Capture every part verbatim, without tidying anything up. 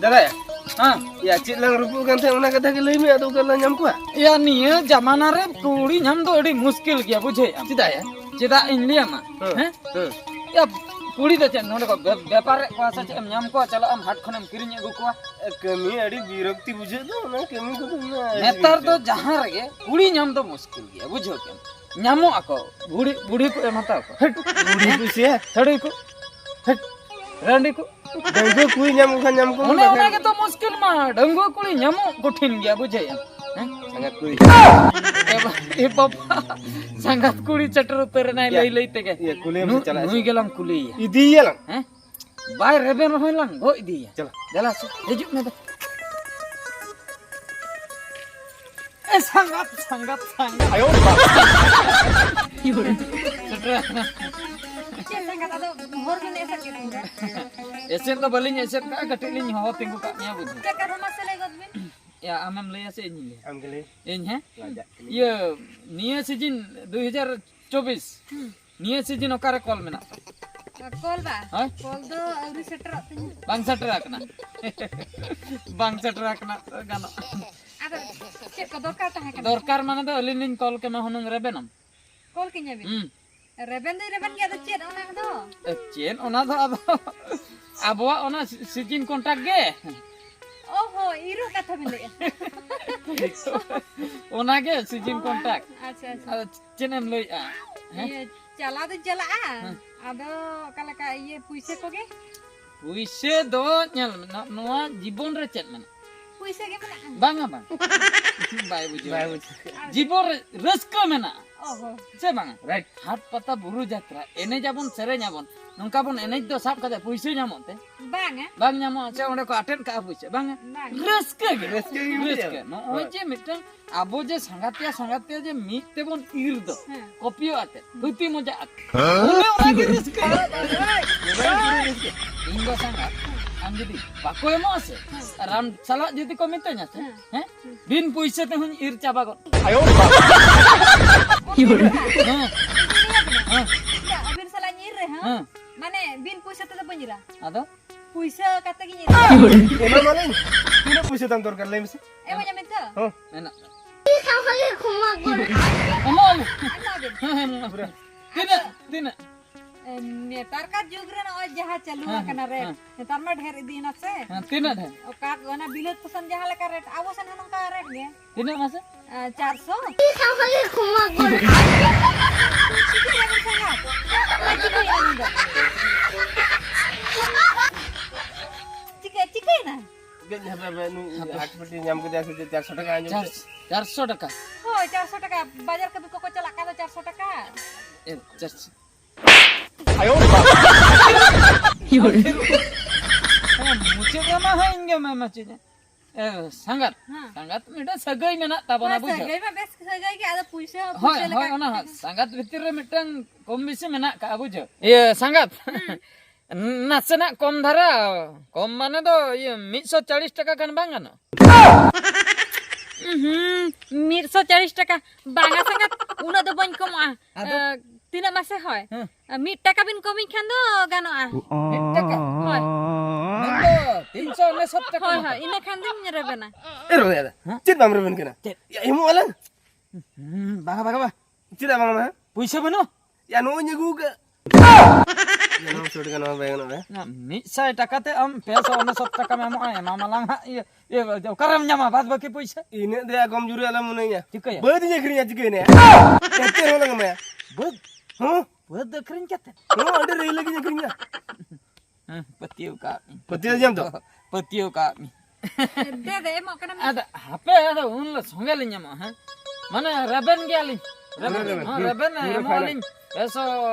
ᱫᱟᱫᱟ, ᱦᱮᱸ᱾ ᱭᱟ, ᱪᱮᱫ ᱞᱟᱝ ᱨᱚᱯᱚᱲ ᱠᱟᱱ ᱛᱟᱦᱮᱸᱫ, ᱚᱱᱟ ᱠᱟᱛᱷᱟ ᱜᱮ ᱞᱟᱹᱭ ᱢᱮ, ᱟᱫᱚ ᱚᱠᱟ ᱨᱮᱞᱟᱝ ᱧᱟᱢ ᱠᱚᱣᱟ? ᱭᱟ, ᱱᱤᱭᱟᱹ ᱡᱟᱢᱟᱱᱟ ᱨᱮ ᱠᱩᱲᱤ ᱧᱟᱢ ᱫᱚ ᱟᱹᱰᱤ ᱢᱩᱥᱠᱤᱞ ᱜᱮᱭᱟ, ᱵᱩᱡᱷᱟᱹᱣᱮᱫ ᱟᱢ? ᱪᱮᱫᱟᱜ ᱭᱟ? ᱪᱮᱫᱟᱜ ᱤᱧ ᱞᱟᱹᱭᱟᱢᱟ, ᱦᱮᱸ, ᱦᱮᱸ? ᱦᱮᱸ᱾ ᱭᱟ, ᱠᱩᱲᱤ ᱫᱚ ᱪᱮᱫ, ᱱᱚᱰᱮ ᱠᱚ ᱵᱮ-, ᱵᱮᱯᱟᱨᱮᱫ ᱠᱚᱣᱟ ᱥᱮ ᱪᱮᱫ ᱮᱢ ᱧᱟᱢ ᱠᱚᱣᱟ? ᱪᱟᱞᱟᱜ ᱟᱢ ᱦᱟᱴ ᱠᱷᱚᱱᱮᱢ ᱠᱤᱨᱤᱧ ᱟᱹᱜᱩ ᱠᱚᱣᱟ᱾ ᱮ, ᱠᱟᱹᱢᱤ ᱟᱹᱰᱤ ᱵᱤᱨᱚᱠᱛᱤ ᱵᱩᱡᱷᱟᱹᱜ ᱫᱚ, ᱚᱱᱟ ᱠᱟᱹᱢᱤ ᱠᱚᱫᱚ ᱩᱱᱟᱹᱜ ᱱᱮᱛᱟᱨ ᱫᱚ ᱡᱟᱦᱟᱸ ᱨᱮᱜᱮ ᱠᱩᱲᱤ ᱧᱟᱢ ᱫᱚ ᱢᱩᱥᱠᱤᱞ ᱜᱮᱭᱟ, ᱵᱩᱡᱷᱟᱹᱣ ᱠᱮᱫᱟᱢ? ᱧᱟᱢᱚᱜ ᱟᱠᱚ, ᱵᱩᱲᱦᱤ, ᱵᱩᱲᱦᱤ ᱠᱚ ᱮᱢ ᱦᱟᱛᱟᱣ ᱠᱚᱣᱟ᱾ ᱦᱮᱴ, ᱵᱩᱲᱦᱤ ᱠᱚ ᱥᱮ? ᱥᱟᱹᱲᱤ ᱠᱚ, ᱦᱮᱴ, ᱨᱟᱺᱰᱤ ᱠᱚ᱾ ᱰᱟᱺᱜᱩᱣᱟᱹ ᱠᱩᱲᱤ ᱧᱟᱢ ᱠᱚ ᱠᱷᱟᱱ ᱧᱟᱢ ᱠᱚ ᱚᱱᱮ ᱢᱮ, ᱚᱱᱟ ᱵᱟᱠᱷᱟᱱ ᱜᱮᱛᱚ ᱢᱩᱥᱠᱤᱞ ᱢᱟ, ᱰᱟᱺᱜᱩᱣᱟᱹ ᱠᱩᱲᱤ ᱧᱟᱢᱚᱜ ᱠᱚᱴᱷᱤᱱ ᱜᱮᱭᱟ, ᱵᱩᱡᱷᱟᱹᱣᱮᱫ ᱟᱢ? ᱦᱮᱸ? ᱥᱟᱸᱜᱟᱛ ᱠᱩᱲᱤ᱾ ᱮ ᱵᱟ-, ᱮ ᱵᱟᱵᱟ, ᱥᱟᱸᱜᱟᱛ ᱠᱩᱲᱤ ᱪᱟᱴᱟᱨ ᱩᱛᱟᱹᱨ ᱮᱱᱟᱭ ᱭᱟ, ᱞᱟᱹᱭ ᱞᱟᱹᱭ ᱛᱮᱜᱮ᱾ ᱭᱟ, ᱠᱩᱞᱤᱭᱮᱢ ᱥᱮ ᱱᱩ-, ᱪᱟᱞᱟᱜ ᱱᱩᱭ ᱟᱥᱮ? ᱜᱮᱞᱟᱝ ᱠᱩᱞᱤᱭᱮᱭᱟ᱾ ᱤᱫᱤᱭᱮᱭᱟᱞᱟᱝ᱾ ᱦᱮᱸ? ᱵᱟᱭ ᱨᱮᱵᱮᱱ ᱨᱮᱦᱚᱸ ᱞᱟᱝ ᱜᱚᱡ ᱤᱫᱤᱭᱮᱭᱟ᱾ ᱪᱚᱞᱚ᱾ ᱫᱮᱞᱟ ᱥᱮ, ᱦᱤᱡᱩᱜ ᱢᱮ ᱫᱟ᱾ ᱮ, ᱥᱟᱸᱜᱟᱛ, ᱥᱟᱸᱜᱟᱛ, ᱥᱟᱸᱜᱟᱛ᱾ ᱟᱭᱳ ᱵᱟᱵᱟ᱾ ᱥᱮᱴᱮᱨ ᱟᱠᱟᱱᱟ᱾ ᱪᱮᱫ ᱥᱟᱸᱜᱟᱛ? ᱟᱫᱚ ᱦᱚᱨ ᱵᱮᱱ ᱮᱥᱮᱫ ᱠᱮᱫ ᱞᱤᱧᱟ᱾ ᱮᱥᱮᱫ ᱫᱚ ᱵᱟᱹᱞᱤᱧ ᱮᱥᱮᱫ ᱠᱟᱜᱼᱟ, ᱠᱟᱹᱴᱤᱡ ᱞᱤᱧ ᱦᱚᱦᱚ ᱛᱤᱸᱜᱩ ᱠᱟᱜ ᱢᱮᱭᱟ, ᱵᱩᱡᱷᱟᱹᱣ᱾ ᱪᱮᱫ ᱠᱟᱨᱚᱱ ᱢᱟᱥᱮ ᱞᱟᱹᱭ ᱜᱚᱫ ᱵᱤᱱ? ᱭᱟ, ᱟᱢᱮᱢ ᱞᱟᱹᱭᱟ ᱥᱮ ᱤᱧᱤᱧ ᱞᱟᱹᱭᱟ? ᱟᱢ ᱜᱮ ᱞᱟᱹᱭ᱾ ᱤᱧ, ᱦᱮᱸ? ᱞᱟᱡᱟᱜ ᱠᱟᱹᱱᱟᱹᱧ᱾ ᱤᱭᱟᱹ, ᱱᱤᱭᱟᱹ ᱥᱤᱡᱤᱱ ᱫᱩ ᱦᱟᱡᱟᱨ ᱪᱚᱵᱵᱤᱥ, ᱦᱩᱸ᱾ ᱱᱤᱭᱟᱹ ᱥᱤᱡᱤᱱ ᱚᱠᱟᱨᱮ ᱠᱚᱞ ᱢᱮᱱᱟᱜ ᱛᱟᱢᱟ? ᱠᱚᱞ ᱵᱟ? ᱦᱮᱸ? ᱠᱚᱞ ᱫᱚ ᱟᱹᱣᱨᱤ ᱥᱮᱴᱮᱨᱚᱜ ᱛᱤᱧᱟᱹ᱾ ᱵᱟᱝ ᱥᱮᱴᱮᱨ ᱟᱠᱟᱱᱟ᱾ ᱵᱟᱝ ᱥᱮᱴᱮᱨ ᱟᱠᱟᱱᱟ, ᱜᱟᱱᱚᱜ᱾ ᱟᱫᱚ ᱪᱮᱫ ᱠᱚ ᱫᱚᱨᱠᱟᱨ ᱛᱟᱦᱮᱸ ᱠᱟᱱᱟ? ᱫᱚᱨᱠᱟᱨ ᱢᱟᱱᱮ ᱫᱚ ᱟᱹᱞᱤᱧ ᱞᱤᱧ ᱠᱚᱞ ᱠᱮᱢᱟ ᱦᱩᱱᱟᱹᱝ, ᱨᱮᱵᱮᱱᱟᱢ᱾ ᱠᱚᱞ ᱠᱤᱧᱟᱹ ᱵᱤᱱ? ᱦᱩᱸ᱾ ᱨᱮᱵᱮᱱ ᱫᱚᱧ ᱨᱮᱵᱮᱱ ᱜᱮᱭᱟ, ᱟᱫᱚ ᱪᱮᱫ ᱚᱱᱟ ᱫᱚ? ᱮ, ᱪᱮᱫ ᱚᱱᱟ ᱫᱚ ᱟᱫᱚ? ᱟᱵᱚᱣᱟᱜ ᱚᱱᱟ ᱥᱤ-, ᱥᱤᱡᱤᱱ ᱠᱚᱱᱴᱟᱠᱴ ᱜᱮ᱾ ᱚ ᱦᱚᱸ, ᱤᱨᱚ ᱠᱟᱛᱷᱟ ᱵᱤᱱ ᱞᱟᱹᱭᱮᱜᱼᱟ᱾ ᱚᱱᱟᱜᱮ ᱥᱤᱡᱤᱱ ᱠᱚᱱᱴᱟᱠᱴ᱾ ᱟᱪᱪᱷᱟ, ᱟᱪᱪᱷᱟ᱾ ᱟᱫᱚ ᱪᱮᱫ ᱮᱢ ᱞᱟᱹᱭᱮᱜᱼᱟ? ᱦᱮᱸ? ᱤᱭᱟᱹ, ᱪᱟᱞᱟᱣ ᱫᱚᱧ ᱪᱟᱞᱟᱜᱼᱟ, ᱦᱮᱸ᱾ ᱟᱫᱚ ᱚᱠᱟ ᱞᱮᱠᱟ ᱤᱭᱟᱹ ᱯᱩᱭᱥᱟᱹ ᱠᱚᱜᱮ? ᱯᱩᱭᱥᱟᱹ ᱫᱚ ᱧᱮᱞ ᱢᱮ, ᱱᱚ-, ᱱᱚᱣᱟ ᱡᱤᱵᱚᱱ ᱨᱮ ᱪᱮᱫ ᱢᱮᱱᱟᱜᱼᱟ? ᱯᱩᱭᱥᱟᱹ ᱜᱮ ᱢᱮᱱᱟᱜᱼᱟ᱾ ᱵᱟᱝᱟ, ᱵᱟᱝ᱾ ᱵᱟᱭ ᱵᱩᱡᱷᱟᱹᱣ᱾ ᱵᱟᱭ ᱵᱩᱡᱷᱟᱹᱣ᱾ ᱟᱨ ᱡᱤᱵᱚᱱ ᱨᱮ ᱨᱟᱹᱥᱠᱟᱹ ᱢᱮᱱᱟᱜᱼᱟ᱾ ᱚ ᱦᱚᱸ᱾ ᱥᱮ ᱵᱟᱝᱟ? ᱨᱟᱭᱤᱴ᱾ ᱦᱟᱴ ᱯᱟᱛᱟ ᱵᱩᱨᱩ ᱡᱟᱛᱨᱟ, ᱮᱱᱮᱡ ᱟᱵᱚᱱ, ᱥᱮᱨᱮᱧ ᱟᱵᱚᱱ, ᱱᱚᱝᱠᱟ ᱵᱚᱱ ᱮᱱᱮᱡ ᱫᱚ ᱥᱟᱵ ᱠᱟᱛᱮ ᱯᱩᱭᱥᱟᱹ ᱧᱟᱢᱚᱜ ᱛᱮ? ᱵᱟᱝᱟ᱾ ᱵᱟᱝ ᱧᱟᱢᱚᱜᱼᱟ, ᱥᱮ ᱚᱸᱰᱮ ᱠᱚ ᱟᱴᱮᱫ ᱠᱟᱜᱼᱟ ᱯᱩᱭᱥᱟᱹ? ᱵᱟᱝᱟ᱾ ᱵᱟᱝ᱾ ᱨᱟᱹᱥᱠᱟᱹ ᱜᱮ᱾ ᱨᱟᱹᱥᱠᱟᱹ ᱜᱮ ᱵᱩᱡᱷᱟᱹᱜᱼᱟ᱾ ᱨᱟᱹᱥᱠᱟᱹ᱾ ᱱᱚᱜᱼᱚᱭ ᱦᱳᱭ᱾ ᱡᱮ ᱢᱤᱫᱴᱟᱝ ᱟᱵᱚ ᱡᱮ ᱥᱟᱸᱜᱟᱛᱮᱭᱟ, ᱥᱟᱸᱜᱟᱛᱮᱭᱟ ᱡᱮ ᱢᱤᱫ ᱛᱮᱵᱚᱱ ᱤᱨ ᱫᱚ, ᱦᱮᱸ᱾ ᱠᱚᱯᱤᱭᱚ ᱟᱛᱮ, ᱦᱩᱸ᱾ ᱯᱷᱩᱨᱛᱤ ᱢᱚᱡᱟ ᱟᱛᱮ᱾ ᱦᱮᱸ? ᱚᱱᱮ ᱚᱱᱟ ᱜᱮ ᱨᱟᱹᱥᱠᱟᱹ᱾ ᱤᱧ ᱫᱚ ᱥᱟᱸᱜᱟᱛ, ᱟᱢ ᱡᱩᱫᱤ ᱵᱟᱠᱚ ᱮᱢᱚᱜᱼᱟ ᱥᱮ, ᱦᱮᱸ᱾ ᱟᱨ ᱟᱢ ᱥᱟᱞᱟᱜ ᱡᱩᱫᱤ ᱠᱚ ᱢᱤᱛᱟᱹᱧᱟ ᱥᱮ, ᱦᱮᱸ᱾ ᱦᱮᱸ? ᱦᱩᱸ᱾ ᱵᱤᱱ ᱯᱩᱭᱥᱟᱹ ᱛᱮᱦᱚᱸᱧ ᱤᱨ ᱪᱟᱵᱟ ᱜᱚᱫ᱾ ᱟᱭᱳ ᱵᱟᱵᱟ᱾ ᱦᱮᱸ᱾ ᱦᱮᱸ᱾ ᱟᱹᱵᱤᱱ ᱥᱟᱞᱟᱜ ᱤᱧ ᱤᱨ ᱨᱮᱦᱚᱸ, ᱦᱮᱸ᱾ ᱢᱟᱱᱮ ᱵᱤᱱ ᱯᱩᱭᱥᱟᱹ ᱛᱮᱫᱚ ᱵᱟᱹᱧ ᱤᱨᱟ᱾ ᱟᱫᱚ? ᱯᱩᱭᱥᱟᱹ ᱠᱟᱛᱮ ᱜᱤᱧ ᱤᱫᱤᱭᱟ᱾ ᱮᱢᱟ ᱢᱟᱞᱤᱧ᱾ ᱛᱤᱱᱟᱹᱜ ᱯᱩᱭᱥᱟᱹ ᱛᱟᱢ ᱫᱚᱨᱠᱟᱨ, ᱞᱟᱹᱭ ᱢᱮᱥᱮ? ᱮᱢᱟᱹᱧ ᱟᱢ ᱛᱚ? ᱦᱚᱸ᱾ ᱢᱮᱱᱟᱜ᱾ ᱮᱢᱚᱜ ᱟᱹᱧ᱾ ᱮᱢᱟ ᱵᱤᱱ᱾ ᱦᱮᱸ, ᱦᱮᱸ, ᱮᱢᱚᱜ ᱟᱹᱧ᱾ ᱯᱩᱨᱟᱹ᱾ ᱛᱤᱱᱟᱹᱜ? ᱛᱤᱱᱟᱹᱜ? ᱮ, ᱱᱮᱛᱟᱨ ᱠᱟ ᱡᱩᱜᱽ ᱨᱮ ᱱᱚᱜᱼᱚᱭ ᱡᱟᱦᱟᱸ ᱪᱟᱹᱞᱩ ᱦᱮᱸ, ᱟᱠᱟᱱᱟ ᱨᱮᱴ, ᱦᱮᱸ᱾ ᱱᱮᱛᱟᱨ ᱢᱟ ᱰᱷᱮᱨ ᱤᱫᱤᱭᱮᱱᱟ ᱥᱮ᱾ ᱦᱮᱸ, ᱛᱤᱱᱟᱹᱜ ᱰᱷᱮᱨ? ᱚᱠᱟ ᱚᱱᱟ ᱵᱤᱞᱟᱹᱛ ᱠᱚ ᱥᱮᱱ ᱡᱟᱦᱟᱸ ᱞᱮᱠᱟ ᱨᱮᱴ, ᱟᱵᱚ ᱥᱮᱱ ᱦᱚᱸ ᱱᱚᱝᱠᱟ ᱨᱮᱴ ᱜᱮ᱾ ᱛᱤᱱᱟᱹᱜ ᱢᱟᱥᱮ? ᱮ, ᱪᱟᱨᱥᱚ᱾ ᱪᱤᱠᱟᱹᱭᱮᱱᱟ ᱵᱤᱱ ᱥᱟᱸᱜᱟᱛ? ᱪᱤᱠᱟᱹᱭᱮᱱᱟ ᱱᱩᱭ ᱫᱚ? ᱪᱤᱠᱟᱹ-, ᱪᱤᱠᱟᱹᱭᱮᱱᱟ? ᱠᱟᱹᱡ ᱦᱟᱯᱮ, ᱦᱟᱯᱮ, ᱱᱩᱭ ᱦᱟᱯᱮ᱾ ᱦᱟᱴ ᱯᱟᱹᱴᱤ ᱧᱟᱢ ᱠᱮᱫᱮᱭᱟ ᱥᱮ ᱪᱮᱫ? ᱪᱟᱨᱥᱚ ᱴᱟᱠᱟ ᱟᱸᱡᱚᱢ ᱪᱟᱨ-, ᱛᱮ᱾ ᱪᱟᱨᱥᱚ ᱴᱟᱠᱟ? ᱦᱳᱭ, ᱪᱟᱨᱥᱚ ᱴᱟᱠᱟ᱾ ᱵᱟᱡᱟᱨ ᱠᱟᱹᱢᱤ ᱠᱚᱠᱚ ᱪᱟᱞᱟᱜ ᱠᱷᱟᱱ ᱫᱚ ᱪᱟᱨᱥᱚ ᱴᱟᱠᱟ᱾ ᱮ, ᱪᱟᱨᱥᱚ᱾ ᱦᱮᱸ, ᱢᱩᱪᱟᱹᱫ ᱨᱮᱢᱟ ᱦᱟᱸᱜ ᱤᱧ ᱜᱮᱢ ᱮᱢᱟ ᱪᱮᱫ? ᱮ, ᱥᱟᱸᱜᱟᱛ᱾ ᱦᱮᱸ᱾ ᱥᱟᱸᱜᱟᱛ ᱢᱤᱫᱴᱟᱝ ᱥᱟᱹᱜᱟᱹᱭ ᱢᱮᱱᱟᱜ ᱛᱟᱵᱚᱱᱟ, ᱦᱳᱭ, ᱵᱩᱡᱷᱟᱹᱣ? ᱥᱟᱹᱜᱟᱹᱭ ᱢᱟ ᱵᱮᱥ ᱥᱟᱹᱜᱟᱹᱭ ᱜᱮ, ᱟᱫᱚ ᱯᱩᱭᱥᱟᱹ ᱦᱚᱸ ᱦᱳᱭ, ᱯᱩᱭᱥᱟᱹ ᱦᱳᱭ, ᱞᱮᱠᱟ᱾ ᱚᱱᱟ ᱦᱚᱸ ᱥᱟᱸᱜᱟᱛ ᱵᱷᱤᱛᱤᱨ ᱨᱮ ᱢᱤᱫᱴᱟᱝ ᱠᱚᱢ ᱵᱮᱥᱤ ᱢᱮᱱᱟᱜ ᱠᱟᱜᱼᱟ, ᱵᱩᱡᱷᱟᱹᱣ? ᱤᱭᱟᱹ, ᱥᱟᱸᱜᱟᱛ᱾ ᱦᱩᱸ᱾ ᱱᱟᱥᱮᱱᱟᱜ ᱠᱚᱢ ᱫᱷᱟᱨᱟ, ᱠᱚᱢ ᱢᱟᱱᱮ ᱫᱚ ᱤᱭᱟᱹ ᱢᱤᱫᱥᱚ ᱪᱟᱞᱤᱥ ᱴᱟᱠᱟ ᱜᱟᱱ ᱵᱟᱝ ᱜᱟᱱᱚᱜᱼᱟ? ᱩᱦᱩᱸ, ᱢᱤᱫᱥᱚ ᱪᱟᱞᱤᱥ ᱴᱟᱠᱟ ᱵᱟᱝᱟ ᱥᱟᱸᱜᱟᱛ, ᱩᱱᱟᱹᱜ ᱫᱚ ᱵᱟᱹᱧ ᱠᱚᱢᱚᱜᱼᱟ᱾ ᱟᱫᱚ? ᱮ, ᱛᱤᱱᱟᱹᱜ ᱢᱟᱥᱮ ᱦᱳᱭ? ᱦᱮᱸ᱾ ᱢᱤᱫ ᱴᱟᱠᱟ ᱵᱤᱱ ᱠᱚᱢᱤᱧ ᱠᱷᱟᱱ ᱫᱚ ᱜᱟᱱᱚᱜᱼᱟ᱾ ᱢᱤᱫ ᱴᱟᱠᱟ? ᱦᱳᱭ᱾ ᱢᱮᱱᱫᱚ ᱛᱤᱱᱥᱚ ᱩᱱᱤᱥᱚᱛ ᱴᱟᱠᱟ ᱦᱳᱭ, ᱢᱚᱛᱚ᱾ ᱦᱳᱭ, ᱤᱱᱟᱹ ᱠᱷᱟᱱ ᱫᱚᱧ ᱨᱮᱵᱮᱱᱟ᱾ ᱮ ᱨᱚᱵᱮ ᱫᱟᱫᱟ, ᱦᱮᱸ? ᱪᱮᱫ ᱵᱟᱢ ᱨᱮᱵᱮᱱ ᱠᱟᱱᱟ? ᱪᱮᱫ? ᱭᱟ, ᱮᱢᱚᱜ ᱟᱞᱟᱝ᱾ ᱦᱩᱸ, ᱵᱟᱝᱟ, ᱵᱟᱝᱟ, ᱵᱟᱝᱟ᱾ ᱪᱮᱫᱟᱜ ᱵᱟᱝᱟ, ᱵᱟᱝᱟ? ᱯᱩᱭᱥᱟᱹ ᱵᱟᱹᱱᱩᱜ? ᱭᱟ, ᱱᱚᱜᱼᱚᱭ ᱟᱹᱜᱩ ᱠᱟᱜ᱾ ᱭᱟ, ᱱᱚᱣᱟ ᱥᱚ ᱴᱟᱠᱟ ᱱᱚᱣᱟ ᱵᱟᱭ ᱜᱟᱱᱚᱜᱼᱟ᱾ ᱚᱱᱟ ᱢᱤᱫ ᱥᱟᱭ ᱴᱟᱠᱟ ᱛᱮ ᱟᱢ ᱯᱮ ᱥᱚ ᱩᱱᱤᱥᱚᱛ ᱴᱟᱠᱟᱢ ᱮᱢᱚᱜᱼᱟ, ᱮᱢᱟᱢᱟᱞᱟᱝ ᱦᱟᱸᱜ, ᱤᱭᱟᱹ, ᱤᱭᱟᱹ, ᱚᱠᱟᱨᱮᱢ ᱧᱟᱢᱟ ᱵᱟᱫ ᱵᱟᱹᱠᱤ ᱯᱩᱭᱥᱟᱹ? ᱤᱱᱟᱹᱜ ᱫᱚ ᱭᱟ ᱠᱚᱢ ᱡᱩᱨᱤ ᱟᱞᱚᱢ ᱢᱚᱱᱮᱭᱟ᱾ ᱪᱤᱠᱟᱹᱭᱟ? ᱵᱟᱹᱫ ᱤᱧ ᱟᱹᱠᱷᱨᱤᱧᱟ, ᱪᱤᱠᱟᱹᱭ ᱱᱟᱭᱟ? ᱮᱱᱛᱮ ᱨᱮᱦᱚᱸ ᱞᱟᱝ ᱮᱢᱟᱭᱟ᱾ ᱵᱟᱹᱫ? ᱦᱚᱸ᱾ ᱵᱟᱹᱫ ᱟᱹᱠᱷᱨᱤᱧ ᱠᱟᱛᱮ? ᱦᱚᱸ, ᱟᱹᱰᱤ ᱨᱟᱹᱜᱤ ᱞᱟᱹᱜᱤᱫ ᱤᱧ ᱟᱹᱠᱷᱨᱤᱧᱟ᱾ ᱦᱮᱸ, ᱯᱟᱹᱛᱭᱟᱹᱣ ᱠᱟᱜ ᱢᱮ᱾ ᱯᱟᱹᱛᱭᱟᱹᱣ ᱧᱟᱢ ᱛᱚ? ᱯᱟᱹᱛᱭᱟᱹᱣ ᱠᱟᱜ ᱢᱮ᱾ ᱫᱮ, ᱫᱮ, ᱮᱢᱚᱜ ᱠᱟᱱᱟ ᱢᱮ᱾ ᱟᱫᱚ ᱦᱟᱯᱮ, ᱟᱫᱚ ᱩᱱ ᱞᱮ ᱥᱚᱸᱜᱮ ᱞᱤᱧ ᱮᱢᱚᱜᱼᱟ, ᱦᱮᱸ? ᱢᱟᱱᱮ ᱨᱮᱵᱮᱱ ᱜᱮᱭᱟᱞᱤᱧ᱾ ᱨᱮᱵᱮᱱ, ᱨᱮᱵᱮᱱ, ᱦᱮᱸ, ᱦᱩᱸ, ᱨᱮᱵᱮᱱ ᱦᱩᱸ, ᱮᱢᱚᱜ ᱨᱮᱵᱮᱱ᱾ ᱟᱹᱞᱤᱧ᱾ ᱯᱮ ᱥᱚ